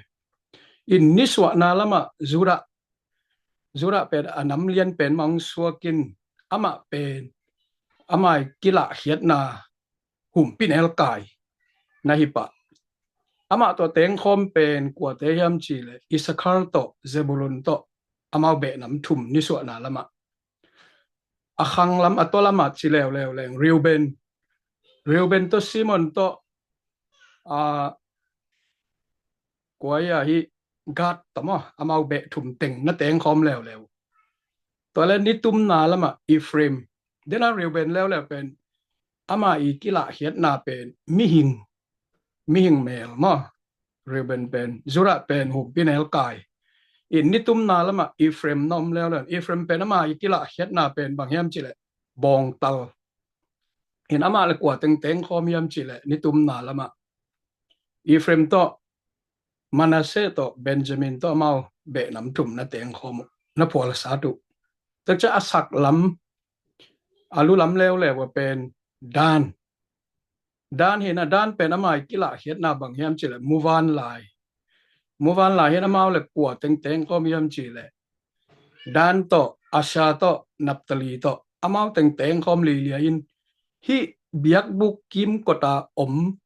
In nisuahna lamah Judah, Judah pen a nam lian pen mah hong suakin amah pen amah i kilahkhiatna humpin elkai na hi pah. Amah tawh tengkhawm pen kuate hiam cihleh Issachar tawh Zebulun tawh amau beh nam thum nisuahna lamah. A khang lam a tua lamah ci leuleu leng Reuben, Reuben tawh Simon tawh a kuai ahi Gad tawh maw, amau beh thum teng na tengkhawm leuleu. Tua le nitumna lamah Ephraim, dena Reuben leuleu pen ama i kilahkhiatna pen mihing, mihing mel maw. Reuben pen, Judah pen humpin elkai. In nitumna lamah Ephraim na om leuleu. Ephraim pen ama i kilahkhiatna pen bang hiam cihleh bawngtal. In amah le kua teng tengkhawm hiam cihleh nitumna lamah Ephraim tawh Manasseh tawh Benjamin tawh amau beh nam thum na tengkhawm uh, na phualsat uh. Tua ciang a sak lam, a lu lam leuleu a pen Dan. Dan hi in ah Dan pen ama i kilahkhiatna bang hiam cihleh muvanlai. Muvanlai hi in amau le kua teng tengkhawm hiam cihleh Dan tawh, Asher tawh, Naphtali tawh amau teng tengkhawm lilia in hih biakbuk kimkot a om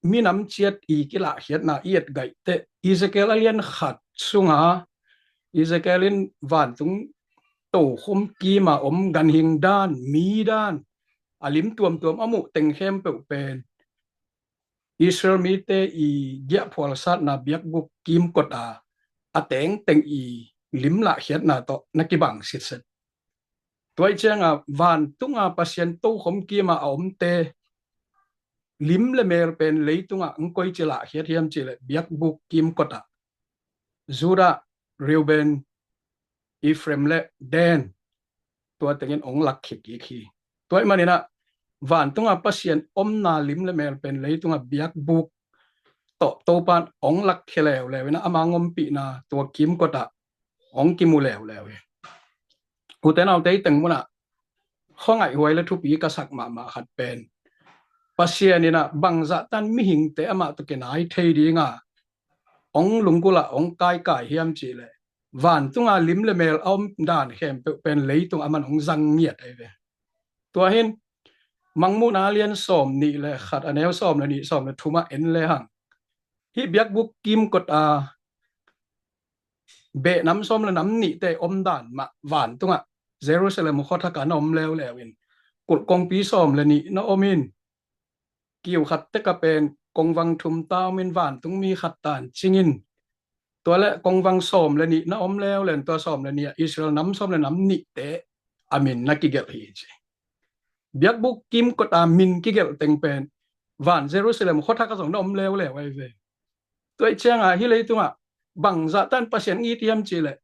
minam ciat i kilahkhiatna i etgaih teh Ezekiel a lian khat sunga Ezekiel in vantung tokhom kima om ganhing dan, mi dan, a lim tuamtuam a muh teng khempeuh pen Israel mite i giahphualsatna biakbuk kimkot a a tengteng i lim lahkhiatna tawh na kibang sitset. Tua i cianga vantunga Pasian tokhom kima a omte lim le mel pen leitungah hong koici lahkhiat hiam cihleh biakbuk kimkotah Judah, Reuben, Ephraim le Dan, tua tengin hong lakkhia kik hi. Tua i maninah vantunga Pasian omna lim le mel pen leitunga biakbuk tawh Topan hong lakkhia leuleu inah ama ngompihna tua kimkotah hong kimu leuleu hi. Ute naute, teng munah khuangaih huai le thupi ka sak mahmah khat pen Pasian inah bangzahtan mihingte amah tawh kinai thei dinga hong lunggulh ah hong kaikai hiam cihleh vantunga lim le mel a om dan khempeuh pen leitung aman hong zang ngiat ahi ve. Tua hin Mangmuhna lian sawm nih le khat a neu sawm le nih sawm le thumah en lehang hih biakbuk kimkot a behnam sawm le nam nihte omdan mah vantungah Jerusalem khuathakah na om leuleu in kulh kongpi sawm le nih na om in kiu khat tekah pen kongvang thum ta om in vantung mi khat tan cingin tua le kongvang sawm le nih na om leuleu in tua sawm le nih ah Israel nam sawm le nam nihte a min na kigelh hi ci. Biakbuk kimkot a min kigelh teng pen van Jerusalem khuathakah zong na om leuleu ahi ve. Tua i cianga hih leitungah bangzahtan Pasian it hiam cihleh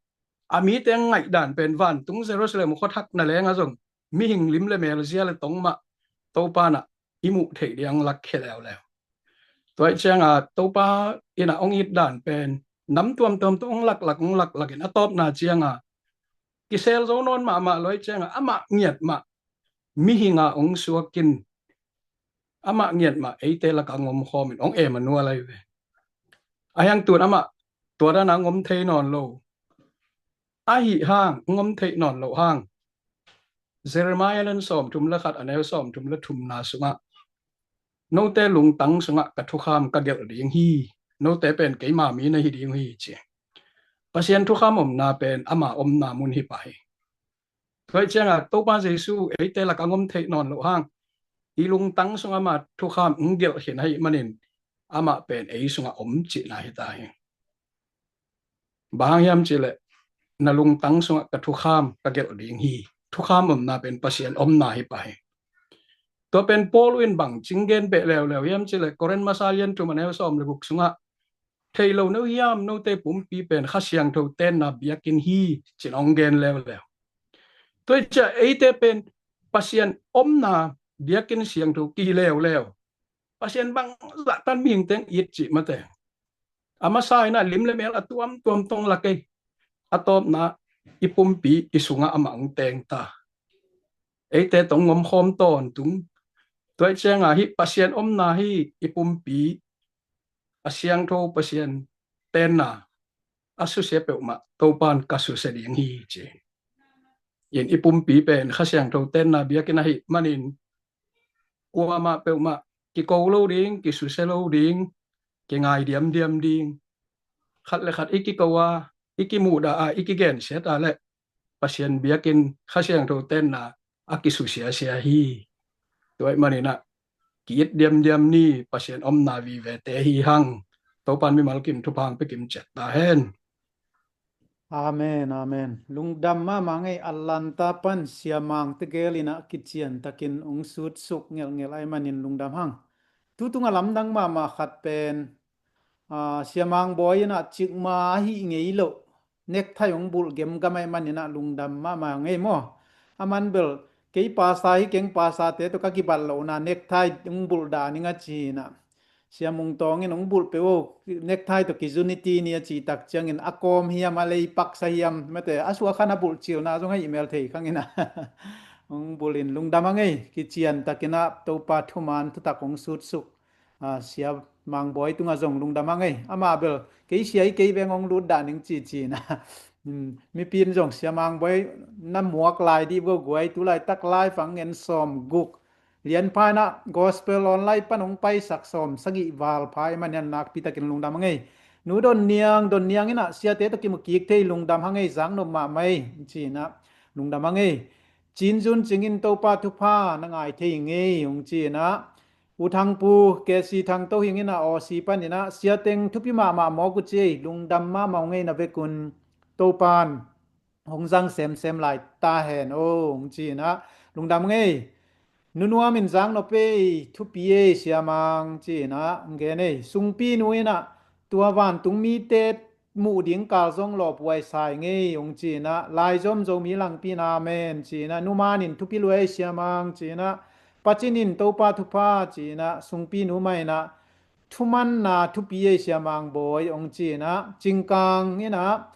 a mite ngaihdan pen vantung Jerusalem khuathak na lenga zong mihing lim le mel zia le tong mah Topa nah i muh theih ding lakkhia leuleu. Tua i cianga Topa inah hong it dan pen nam tuamtuam tawh hong laklak hong laklak in a tawpna cianga kisel zo nawn mahmah lo i cianga amah ngiat mah mihinga hong suakin amah ngiat mah eite lakah hong omkhawmin hong Emmanuel ahi ve. A hiang tun amah tua dana hong om thei nawn lo. Ahi hang hong om theih nawn loh hang Jeremiah lian sawm thum le khat a neu sawm thum le thumna sungah note lungtang sungah ka thukham ka gelh ding hi. note pen keima mi na hi ding uh hi, ci. Pasian thukham omna pen ama omna mun hi pah hi. Tua hi cianga Topa Jesu eite lakah a om theih nawn loh hang, i lungtang sungah ama thukham hong gelh khin ahih manin amah pen ei sungah om cihna hi ta hi. Bang hang hiam cihleh, na lungtang sungah ka thukham ka gelh ding hi. Thukham omna pen Pasian omna hi pah hi. Tua pen Paul in bang ci-in gen beh leuleu hiam cihleh, Korin masa lian thum a neu sawm le guk sungah, thei lo no hiam, note pumpi pen Kha Siangtho tenna biakinn hi, ci-in hong gen leuleu. Tua hi ciah eite pen Pasian omna biakinn siangtho kihi leuleu. Pasian bang zahtan mihing teng it cih mate. A masa inah lim le mel a tuamtuam tong lak ei. A tawpna i pumpi i sungah amah hong teng ta. Eite tong ngomkhawm tawntung. Tua hi cianga hih Pasian omna hi i pumpi, a siangtho Pasian tenna a susia peuhmah Topan ka susia ding hi, ci. In i pumpi pen Kha Siangtho tenna biakinn ahih manin kuamah peuhmah kiko lo ding, kisusia lo ding, kingai diamdiam ding. Khat le khat i kiko a, i kimuhdah a, i kigensiat a leh Pasian biakinn Kha Siangtho tenna a kisusiasia hi. Tua ahih maninah ki-it diamdiam ni, Pasian omna vivete hi hang. Topan mimal kim thupha hong pia kim ciat ta hen. Amen, amen. Lungdam mahmah ngei. Atlanta pan Sia Mang tegel inah kiciantakin hong sutsuk ngelhngelh ahih manin lungdam hang. Tutung a lamdang mahmah khat pen, ah, Sia Mang Bawi inah cikma ahih ngei loh, nekthai hong bulh gemgam ahih maninah lungdam mahmah ngei maw. A man bel kei pasa hi keng, pasate tawh ka kibat lohna nekthai hong bulh dah ning a ci inah. Sia Mung Tawng in hong bulh peuh o, nekthai tawh kizuniti ni a cih tak ciangin a kawm hiam, a lei paksa hiam, mate, a suah khan a bulh cilna zong a hih mel thei khang inah. Hong bulh in lungdam a ngei, kiciantakinah Topa thuman thutak hong sutsuk. Ah, Sia Mang Bawi tungah zong lungdam a ngei. Amah bel kei sia hi, kei veng hong lut dah ning ci ci inah. Hmm, mipi in zong Sia Mang Bawi na muak lai dih vo guai, tulaitak lai fang ngen sawm guk. Lianpha inah gospel online pan hong paisak sawm sagih val pha ahih manin nakpitakin lungdam a ngei. Nu Don Niang, Don Niang inah siate tawh kimu kik thei, lungdam a ngei, zaknop mahmah ei, ci inah lungdam a ngei. Cin Zun Cing in Topa thupha na ngai thei ngei, hong ci inah. U Thangpu, K C Thangtohing inah Aussie pan inah, siateng thupi mahmah mawk uh ci ei, lungdam mahmah uh ngei, na vekun Topan hong zang semsem lai ta hen o, hong ci inah lungdam ngei. Nu Nuam in zaknop ei, thupi ei Sia Mang, ci inah hong gen ei. Sungpi nu inah tua vantung mite muh ding kal zong lawphuai sai ngei, hong ci inah, Laizom Zomi Langpi in amen, ci inah, Nu Man in thupi lua ei Sia Mang, ci inah, Pa Cin in Topa thupha, ci inah, Sungpi nu mah inah thumanna thupi ei Sia Mang Bawi, hong ci inah, Cingkang inah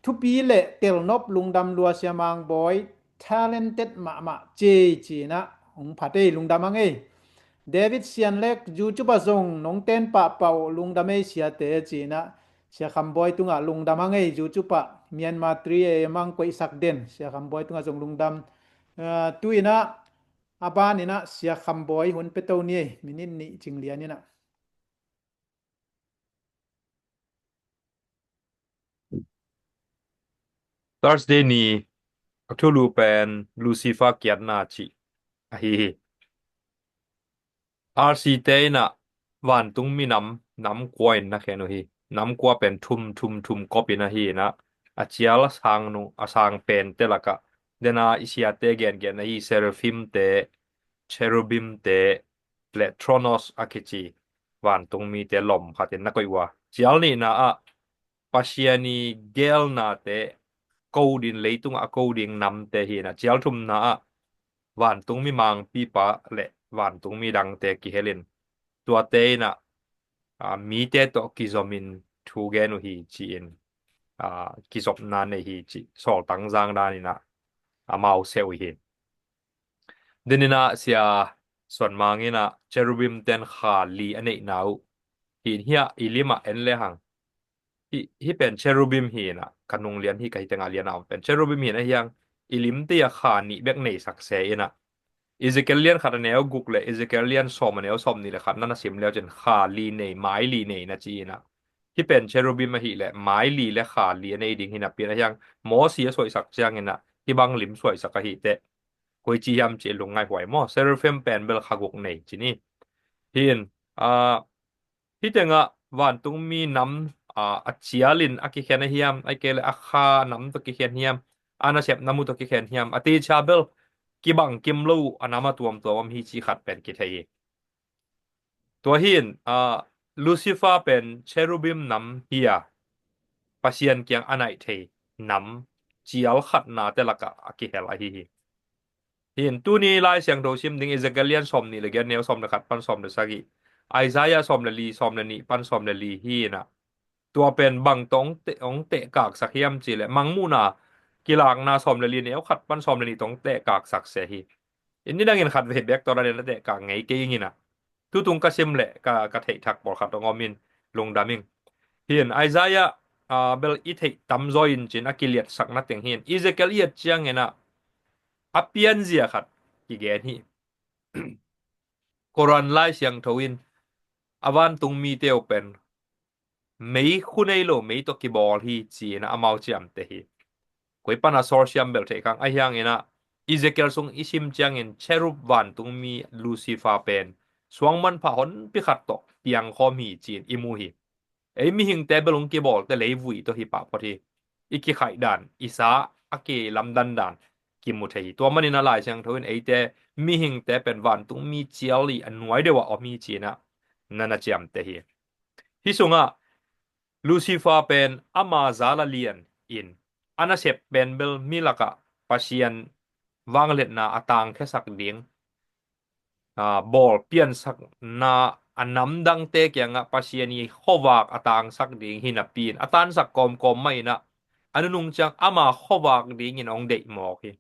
thupi le telnop lungdam lua Sia Mang Bawi, talented mahmah ci ei, ci inah hong phat ei, lungdam a ngei. David Sian Lek, YouTube ah zong nong ten pahpah uh, lungdam ei siate, ci inah Sia Kham Bawi tungah lungdam a ngei. YouTube ah Myanmar three A M ang koihsak den Sia Kham Bawi tungah zong lungdam. Ah, tu inah a ban inah Sia Kham Bawi hun pia to ni ei, minit nih cing lian inah. Thursday ni a thulu pen Lucifer kiatna cih ahi hi. R C te inah vantung minam nam kua in na khen uh hi. Nam kua pen thum thum thum kop in ahi inah, a cial a sang nu, a sang pente lakah dena i siate gengen ahi Seraphim te, Cherubim te le Thronos a kici vantung mite lom khatin na koih uh a, cial nihna ah Pasian i gelnate coding, leitungah a coding namte hi inah, cial thumna ah vantung mi mangpipa le vantung mi dangte kihelin tuate inah, ah, mite tawh kizomin thu gen uh hi ci-in, ah, kizopna nei hi cih sawltang zang dan inah amau seh uh hi. Deninah Sia Suan Mang inah Cherubim ten kha li a neihna uh hi in, hiah i limah en lehang. Hi, hi pen Cherubim hi inah, ka nung lian hi ka hi tengah lian a om pen Cherubim hi inah, hiang i limte ah kha nih bek neisak se inah. Ezekiel lian khat a neu guk le Ezekiel lian sawm a neu sawm nih le khat na na sim leu cin kha li nei, mai li nei na ci inah. Hih pen cherubim ahih leh mai li le kha li a nei ding hi napi in, a hiang Mosi a suaisak ciangin ah hih bang lim suaisak ahih teh koici hiam cih lungngai huai maw. Seraphim pen bel kha guk nei ci ni. Hih in, ah, hih tengah vantungmi nam, ah, a cialin a kikhen a hiam, ahih kei leh a kha nam tawh kikhen hiam, a nasep nam uh tawh kikhen hiam, a tecia bel kibang kim lo uh a nam a tuamtuam om hi ci khat pen kithei hi. Tua hi in, ah, Lucifer pen cherubim nam hi a, Pasian kiang a naih thei nam cial khatnate lakah a kihel ahi hi. Hi in tuni Lai Siangtho sim ding Ezekiel lian sawm nih le giat, neu sawm le khat pan sawm le sagih, Isaiah sawm le li, sawm le nih pan sawm le li hi in ah, tua pen bang tawh hong te-, hong tehkaksak hiam cih leh Mangmuhna Kilakna sawm le li, neu khat pan sawm le nih tawh hong tehkaksak se hi. In nidangin khatvei bek tawh dan in a tehkak ngei kei ing in ah, tutung ka sim leh ka, ka theih thak pawlkhat hong om in lungdam ing. Hi in Isaiah, ah, bel i theih tamzaw in cin a kiliatsakna teng hi in Ezekiel i et ciangin ah a pianzia khat kigen hi. Koran Lai Siangtho in a vantungmite uh pen mei khu nei lo mei tawh kibawl hi ci in ah amau ciamteh hi. Koi pan a source hiam bel theih kang, a hiang in ah Ezekiel sung i sim ciangin cherub vantungmi Lucifer pen suang manpha honpi khat tawh piangkhawm hi ci in i mu hi. Ei mihingte bel hong kibawlte leivui tawh hi pah phot hi. I kikhaih dan, i sa a kilamdan dan kimu thei hi. Tua manin a Lai Siangtho in eite mihingte pen vantungmi cial i a nuai deuh ah om hi ci in ah na na ciamteh hi. Hih sungah Lucifer pen ama zal a lian in a nasep pen bel mi lakah Pasian vangliatna a tangkhiasak ding, aa, bawl piansakna a namdangte kiangah Pasian i khuavak a tangsak ding hi napi in a tansak kawmkawm mah in ah a nunung ciang ama khuavak dingin hong deih mawk hi.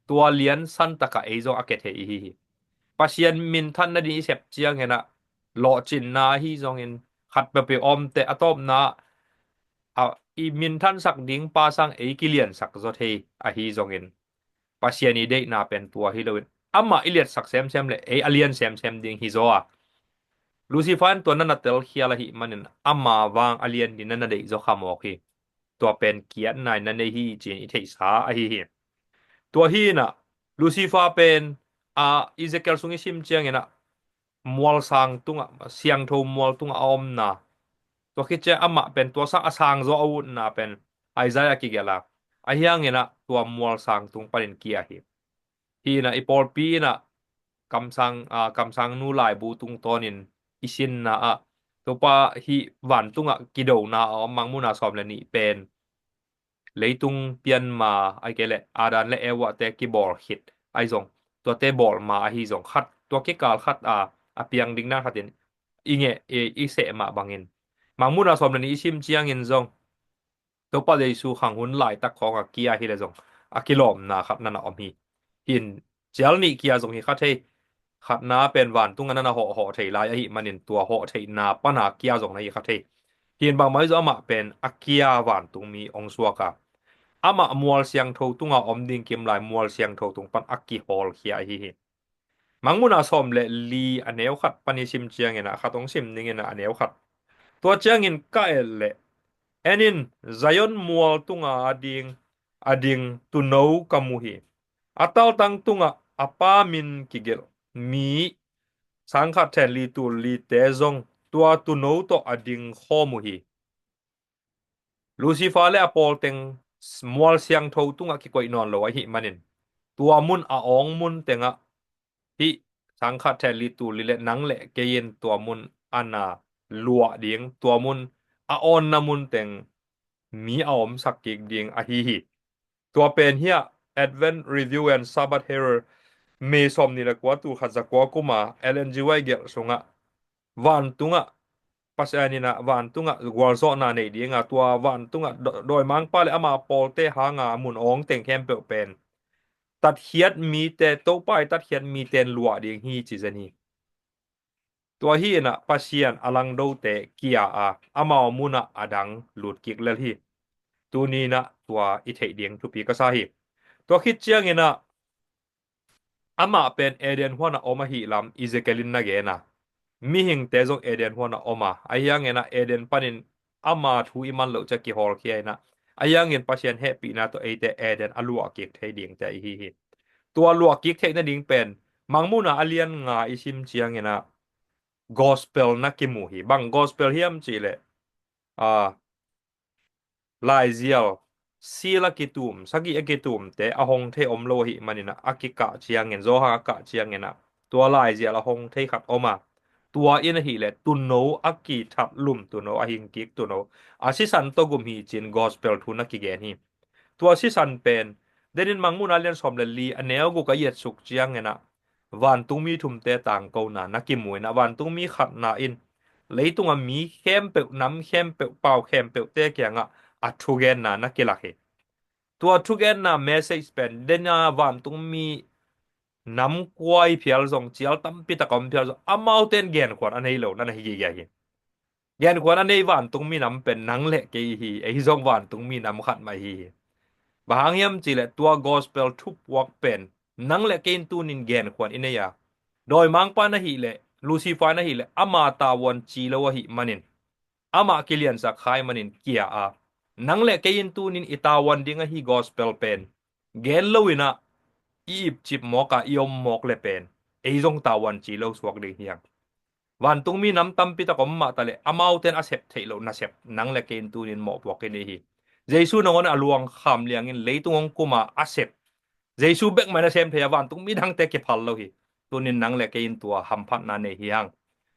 Tua lian santakah ei zong a kia thei i hi hi. Pasian minthan nading i sep ciangin ah lawhcinna ahi zongin khat peuhpeuh omte a tawpna ah i minthansak ding pa sang ei kiliansak zaw thei ahi zongin Pasian i deihna pen tua hi loin amah i liatsak semsem le ei a lian semsem ding hi zaw a. Lucifer in tua na na telkhial ahih manin ama vang a lian ding na na deih zaw kha mawk hi. Tua pen kiatna in na nei hi ci-in i theihsa ahi hi. Tua hi in ah Lucifer pen a Ezekiel sung i sim ciangin ah mualsang tungah, siangtho mual tungah a omna, tua khit ciang amah pen tua sang a sang zaw a utna pen Isaiah kigelh a, a hiangin ah tua mualsang tung panin kia hi. Hi in ah i pawlpi in ah kamsang, aa, kamsangnu laibu tungtawnin i sinna ah Topa hih vantungah kidona a om Mangmuhna sawm le nih pen leitung pianma, ahih kei leh Adam le Eva te kibawl khit ahi zong, tuate bawlma ahi zong khat, tua kikal khat a, a piang ding dan khatin i ngeh, i, i seh mah bangin Mangmuhna sawm le nih i sim ciangin zong Topa Jesu khang hun laitak khawng a kia hi le zong a kilawmna khat na na om hi. Hi in cial nih kia zong hi kha thei. Khatna pen vantung a na na hawh, hawh thei lai ahih manin tua hawh theihna pana kia zong na hi kha thei. Hi in bangmah hi zong amah pen a kia vantungmi hong suak a, amah mual siangtho tunga om ding kim lai mual siangtho tung pan a kihawlkhia ahi hi. Mangmuhna sawm le li a neu khat pan i sim ciangin ah khat hong sim dingin ah a neu khat. Tua ciangin ka et leh, en in, Zion mual tunga a ding, a ding tuuno ka mu hi. A taltang tungah a pa min kigelh mi sangkhat then li tul lite zong tua tuuno tawh a ding khawm uh hi. Lucifer le a pawl teng mual siangtho tungah kikoih nawn lo ahih manin tua mun a awng mun tengah hih sangkhat then li tul li le nang le kei in tua mun a na luah ding, tua mun a awnna mun teng mi a omsak kik ding ahi hi. Tua pen hiah Advent Review and Sabbath Herald May sawm nih le kua, tul khat za kua kum a Ellen G. White gelh sungah vantungah Pasian in ah vantungah gualzawhna nei ding a, tua vantungah daw-, dawimangpa le ama pawlte hanga mun awng teng khempeuh pen tatkhiat mite, Topa i tatkhiat mite in luah ding hi ci zen hi. Tua hi in ah Pasian a langdote kia a, amau munah a dang lut kik lel hi. Tuni in ah tua i theih ding thupi ka sa hi. Tua khit ciangin ah amah pen Eden huan a om ahih lam Ezekiel in na gen a, mihingte zong Eden huan a om a, ahi hangin ah Eden panin ama thu i man loh ciang kihawlkhia in ah, ahi hangin Pasian hehpihna tawh eite Eden a luah kik thei dingte i hi hi. Tua luah kik theih nading pen Mangmuhna a lian nga i sim ciangin ah gospel na kimu hi. Bang gospel hiam cihleh, a, laizial sil a kitum, sagih a kitumte a hong thei om lo ahih manin ah, a kikah ciangin, Johan a kah ciangin ah, tua laizial a hong thei khat om a, tua in ahileh tuuno a kithat lum tuuno, a hingkik tuuno, a sisan tawh gum hi ci-in gospel thu na kigen hi. Tua sisan pen, denin Mangmuhna lian sawm le li a neu guk a i et suk ciangin ah, vantungmi thumte tangkona na kimu in ah, vantungmi khatna in leitunga mi khempeuh, nam khempeuh, pau khempeuhte kiangah a thugenna na kilak hi. Tua thugenna message pen, dena vantungmi nam kua i phial zong, cial tampi tak a om phial zong, amaute in genkhuan a nei lo na na hi gige hi. Genkhuan a nei vantungmi nam pen nang le kei hi, ei zong vantungmi nam khat mah hi hi. Bang hang hiam cihleh tua gospel thupuak pen nang le kei in tunin genkhuan i nei a, dawimangpa na hileh, Lucifer na hileh, ama tavuan ci lo ahih manin, amah kiliansak khai manin kia a, nang le kei in tunin i tavuan ding ahi gospel pen gen lo in ah, i ipcip mawk a, i om mawk le pen ei zong tavuan ci lo suak ding hi hang. Vantungmi nam tampi tak om mah taleh, amaute in a sep theih loh nasep nang le kei in tunin mawhpuak i nei hi. Jesu nangawn a luang kham liangin leitung hong kum a, a sep, Jesu bek mah in a sem thei a, vantungmi dangte kiphal lo hi. Tunin nang le kei in tua hamphatna nei hi hang.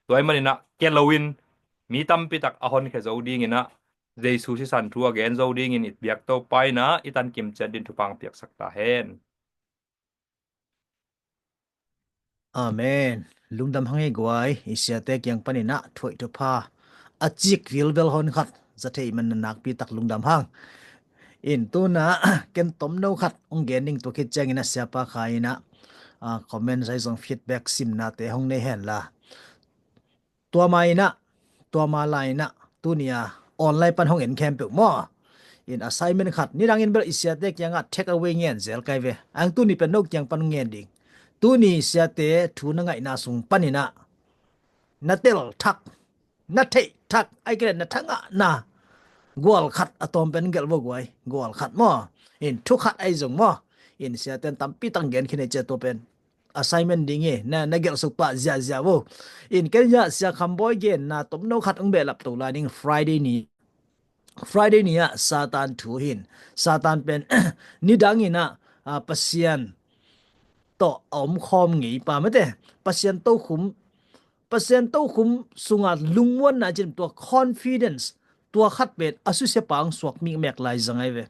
Tua ahih manin ah kia loin mi tampi tak a honkhia zo dingin ah, Jesu sisan thu a gen zo dingin i biak Topa in ah i tankim ciat dingin thupha hong piaksak ta hen. Amen. Lungdam hang ei guai, i siate kiang panin ah thu hoih thupha a cik vilvel honkhat za thei man na nakpi tak lungdam hang. In tu-in ah ken tomno khat hong gen ning, tua khit ciangin ah Siapa Khai in ah, ah, comment sai zong feedback simnate hong nei hen la. Tua ma in ah, tua ma lai in ah, tuni a online pan hong en khempeuh maw. In assignment khat, nidangin bel i siate kiangah take away ngen zel kai ve. Ang tuni pen no kiang pan ngen ding. Tuni siate thu na ngaihna sung panin ah, na tel thak, na theih thak, ahih kei leh na thangahna gual khat a tawm pen gelh vo guai, gual khat maw. In thu khat ahi zong maw. In siate in tampi tak gen khin ei cia, tua pen assignment ding hi, na, na gelh suk pah ziahziah vo. In ken zah Sia Kham Bawi genna tomno khat hong behlap to lai ding, Friday ni. Friday ni ah Satan thu hi in. Satan pen nidangin ah, ah, Pasian tawh a om khawm ngei pa mate. Pasian tokhum, Pasian tokhum sunga lungmuanna cin, tua confidence, tua khat pen a susia pa hong suak mikmek lai zang ahi ve.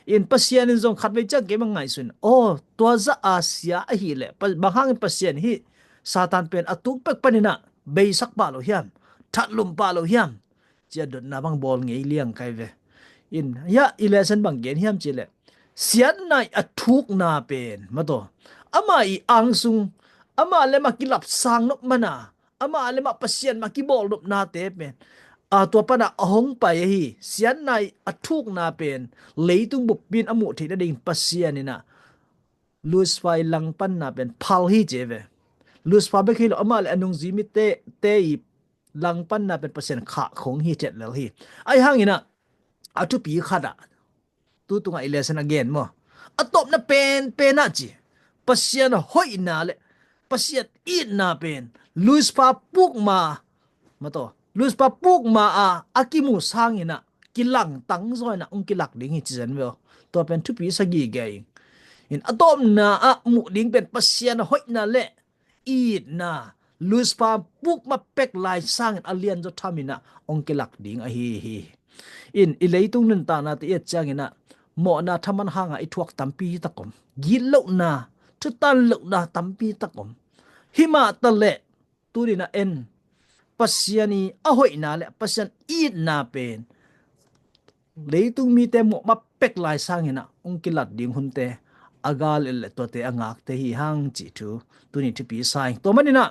In Pasian in zong khatvei ciang keimah ngaihsun, aw, tua zah a sia ahileh, pa-, bang hangin Pasian hih Satan pen a tung pek panin ah beisak pah lo hiam, thatlum pah lo hiam, ci-a dotna bang bawl ngei liang kai ve. In hiah i lesson bang gen hiam cihleh, siatna i a thukna pen, mataw, amah i angsung, amah le amah kilap sang nop man a, amah le amah Pasian mah kibawl nopnate pen, a, tua pan ah a hong pai ahi. Siatna i a thukna pen leitung buppi in a muh theih nading Pasian in ah Lucifer i langpanna pen phal hi ci ve. Lucifer bek hi lo, amah le a nungzui mite, te i langpanna pen Pasian khah khong hi, tet lel hi. Ahi hangin ah a thupi khat ah, tu tungah i lesson a gen maw, a tawpna penpen ah ci, Pasian hoihna le Pasian itna pen Lucifer pukma, mataw, Lucifer pukma a, a kimu sangin ah kilangtang zaw in ah hong kilak ding hi ci zen ve aw. Tua pen thupi sa gige ing. In a tawpna ah muh ding pen Pasian hoihna le itna, Lucifer pukma pek lai sangin a lianzaw thamin ah hong kilak ding ahi hi. In i leitung nuntaknate i et ciangin ah mawhna thaman hangah i thuak tampi tak om, gitlohna, thutan lohna tampi tak om. Himah taleh tuni-in ah en, Pasian i a hoihna le Pasian itna pen leitung mite muah ma pek lai sangin ah hong kilat ding hunte a gal el le tuate a ngakte hi hang cih thu tuni thupi sa ing. Tua manin ah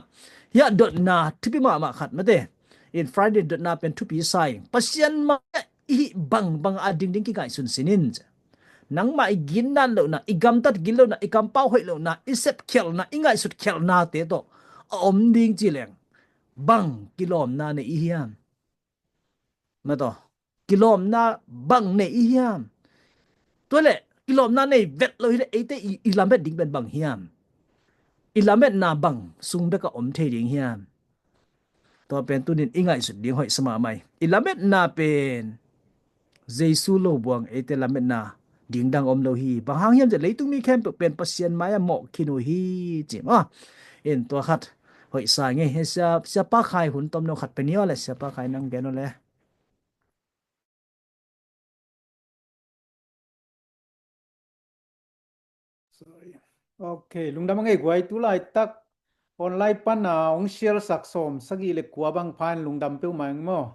hiah dotna thupi mahmah khat mate, in Friday dotna pen thupi sa ing. Pasian mah i hih bangbang a dingding kingaihsun sin in. Nangmah i gindan lohna, i gamtat gin lohna, i kampau hoih lohna, i sepkhialhna, i ngaihsutkhialhnate tawh a om ding ci leng, bang kilawmna nei i hiam? Mataw, kilawmna bang nei i hiam? Tua leh kilawmna nei vet lo hileh eite i, i lamet ding pen bang hiam? I lametna bang sung bek a om thei ding hiam? Tua pen tunin i ngaihsut ding hoih sa mahmah hi. I lametna pen Jesu lo buang eite lametna ding dang om lo hi. Bang hang hiam cih leh leitung mi khempeuh pen Pasian mai-ah mawh khin uh hi, ci maw. In tua khat hoih sa ngei. He sia, Siapa Khai hun tomno khat pe ni aw le, Siapa Khai nang gen aw le. Sorry. Ok, lungdam a ngei guai, tu laitak online pan a hong share sak sawm sagih le kua bang pha in lungdam peuhmah ing maw.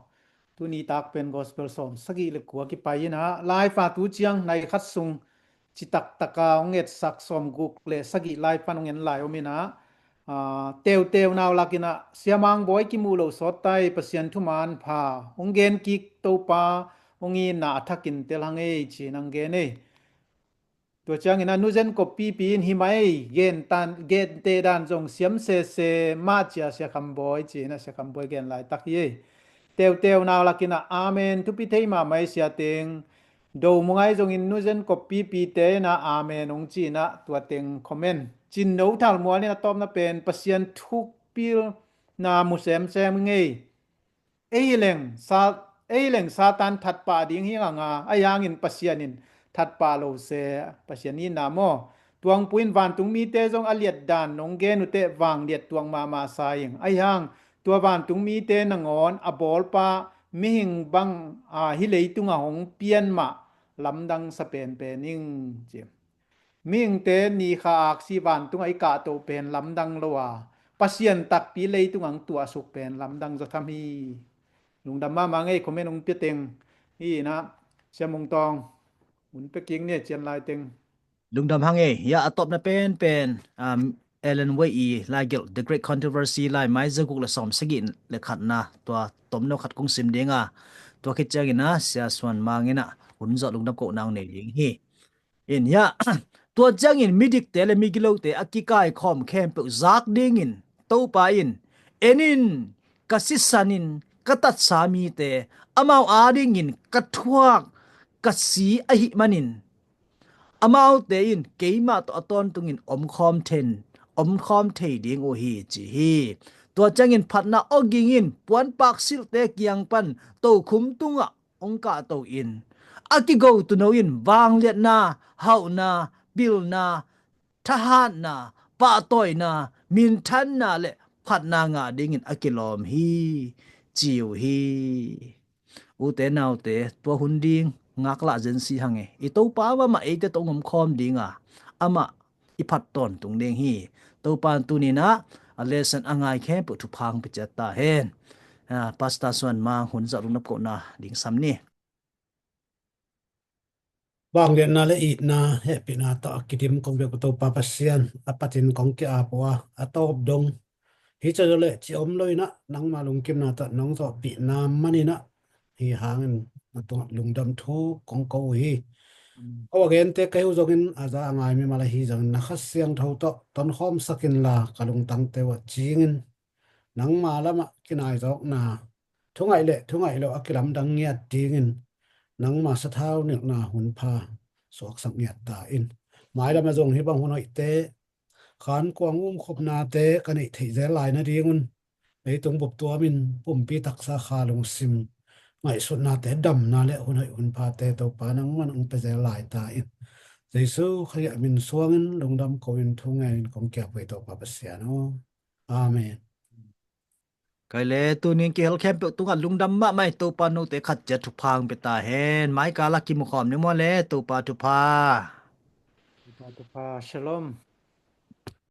Tuni tak pen gospel sawm sagih le kua kipai in ah, live a tu ciang nai khat sung citak taka hong etsak sawm guk le sagih live pan hong en lai om in ah, aa, teuteu nau lak in ah Sia Mang Bawi kimuh loh sawt tai, Pasian thuman pha, hong gen kik Topa hong itna a thakin tel hang ei, ci-in hong gen ei. Tua ciangin ah nuzen kop pipi in hi mah ei, gen tan, gente dan zong siam sese mah, ci-a Sia Kham Bawi, ci-in ah Sia Kham Bawi gen laitak hi ei. Teuteu nau lak in ah amen thupi thei mahmah ei sia teng. Do Mungai zongin nuzen kop pipite in ah amen hong ci-in ah tua teng comment. Cin No Thal Mual in a tawpna pen Pasian thukpilna mu semsem ngei. Ei hi leng sa, ei hi leng Satan thatpah ding hi nganga, ahi hangin Pasian in thatpah lo se, Pasian itna maw. Tuangpu in vantung mite zong a liat dan nong gen uh teh vangliat tuak mahmah sa ing. Ahi hang tua vantung mite nangawn a bawlpa mihing bang, a, hih leitungah hong pian mah lamdang sa penpen ing, ci. Mihingte ni kha aksi vantungah i kahtoh pen lamdang lo a, Pasian takpi leitungah hong tuahsuk pen lamdang zaw tham hi. Lungdam mahmah ngei, comment hong pia teng. Hi in ah, Sia Mung Tawng, hun pia kik ni a, cian lai teng. Lungdam hang ei. Hiah a tawpna penpen, um, Ellen White i laigelh The Great Controversy, laimai zaguk le sawm sagih le khatna, tua tomno khat kong sim ding a, tua khit ciangin ah Sia Suan Mang in ah hun zawh lungdam kohna hong nei ding hi. In hiah, tua ciangin midikte le migilote a kikaikhawm khempeuh zak dingin Topa in, "En in, ka sisan in ka tatsa mite, amau adingin ka thuak ka si ahih manin, amaute in keimah tawh a tawntungin omkhawm then, omkhawm thei ding uh hi," ci hi. Tua ciangin phatna awging in puanpak silhte kiang pan tokhum tungah hong kahto in, a kigo tuuno in vangliatna, hauhna, pilna, thahatna, pahtawina, minthanna le phatna ngah dingin a kilawm hi, ci uh hi. Ute naute, tua hun ding ngaklah zensi hang e. I Topa mahmah eite tawh hong omkhawm ding a, amah i phat tawntung ding hi. Topa in tuni-in ah a lesson a ngai khempeuh thupha hong pia ciat ta hen. Ah, Pastor Suan Mang hun zawh lungdam kohna ding sam ni. Vangliatna le itna, hehpihna tawh a kidim kong biak uh Topa Pasian, a patin kong ki-ap uh a, a tawp dong hi cia zaw leh ci om lo in ah, nangma lungkimna tawh nong zawhpihna man in ah, hi hangin na tungah lungdam thu kong ko uh hi. Mm. Ko a gente kei uh zongin, a za a ngai mimal ahi zongin, na Kha Siangtho tawh tonkhawmsak inla, ka lungtangte uh ah cingin, nangma lamah kinaizawkna, thungaih le thungaih loh a kilamdang ngiat dingin, nangma sathau nilhna hunpha suaksak ngiat ta in. Mailam ah zong hih bang hun hoihte, khankuang umkhopnate ka neih theih zel lai nadingun, leitung bup tuamin pumpi taksa kha lungsim ngaihsutnate damna le hun hoih hunphate Topa nangman hong pia zel lai ta in. Jesu Khazih min suangin lungdam ko-in thu ngenin kong ki-ap uh hi Topa Pasian aw. Amen. Kei le tunin kihel khempeuh tungah lungdam mahmah hi. Topa note khat ciat thupha hong pia ta hen. Mai kal ah kimukhawm ni maw le, Topa thupha. Topa thupha. Shalom.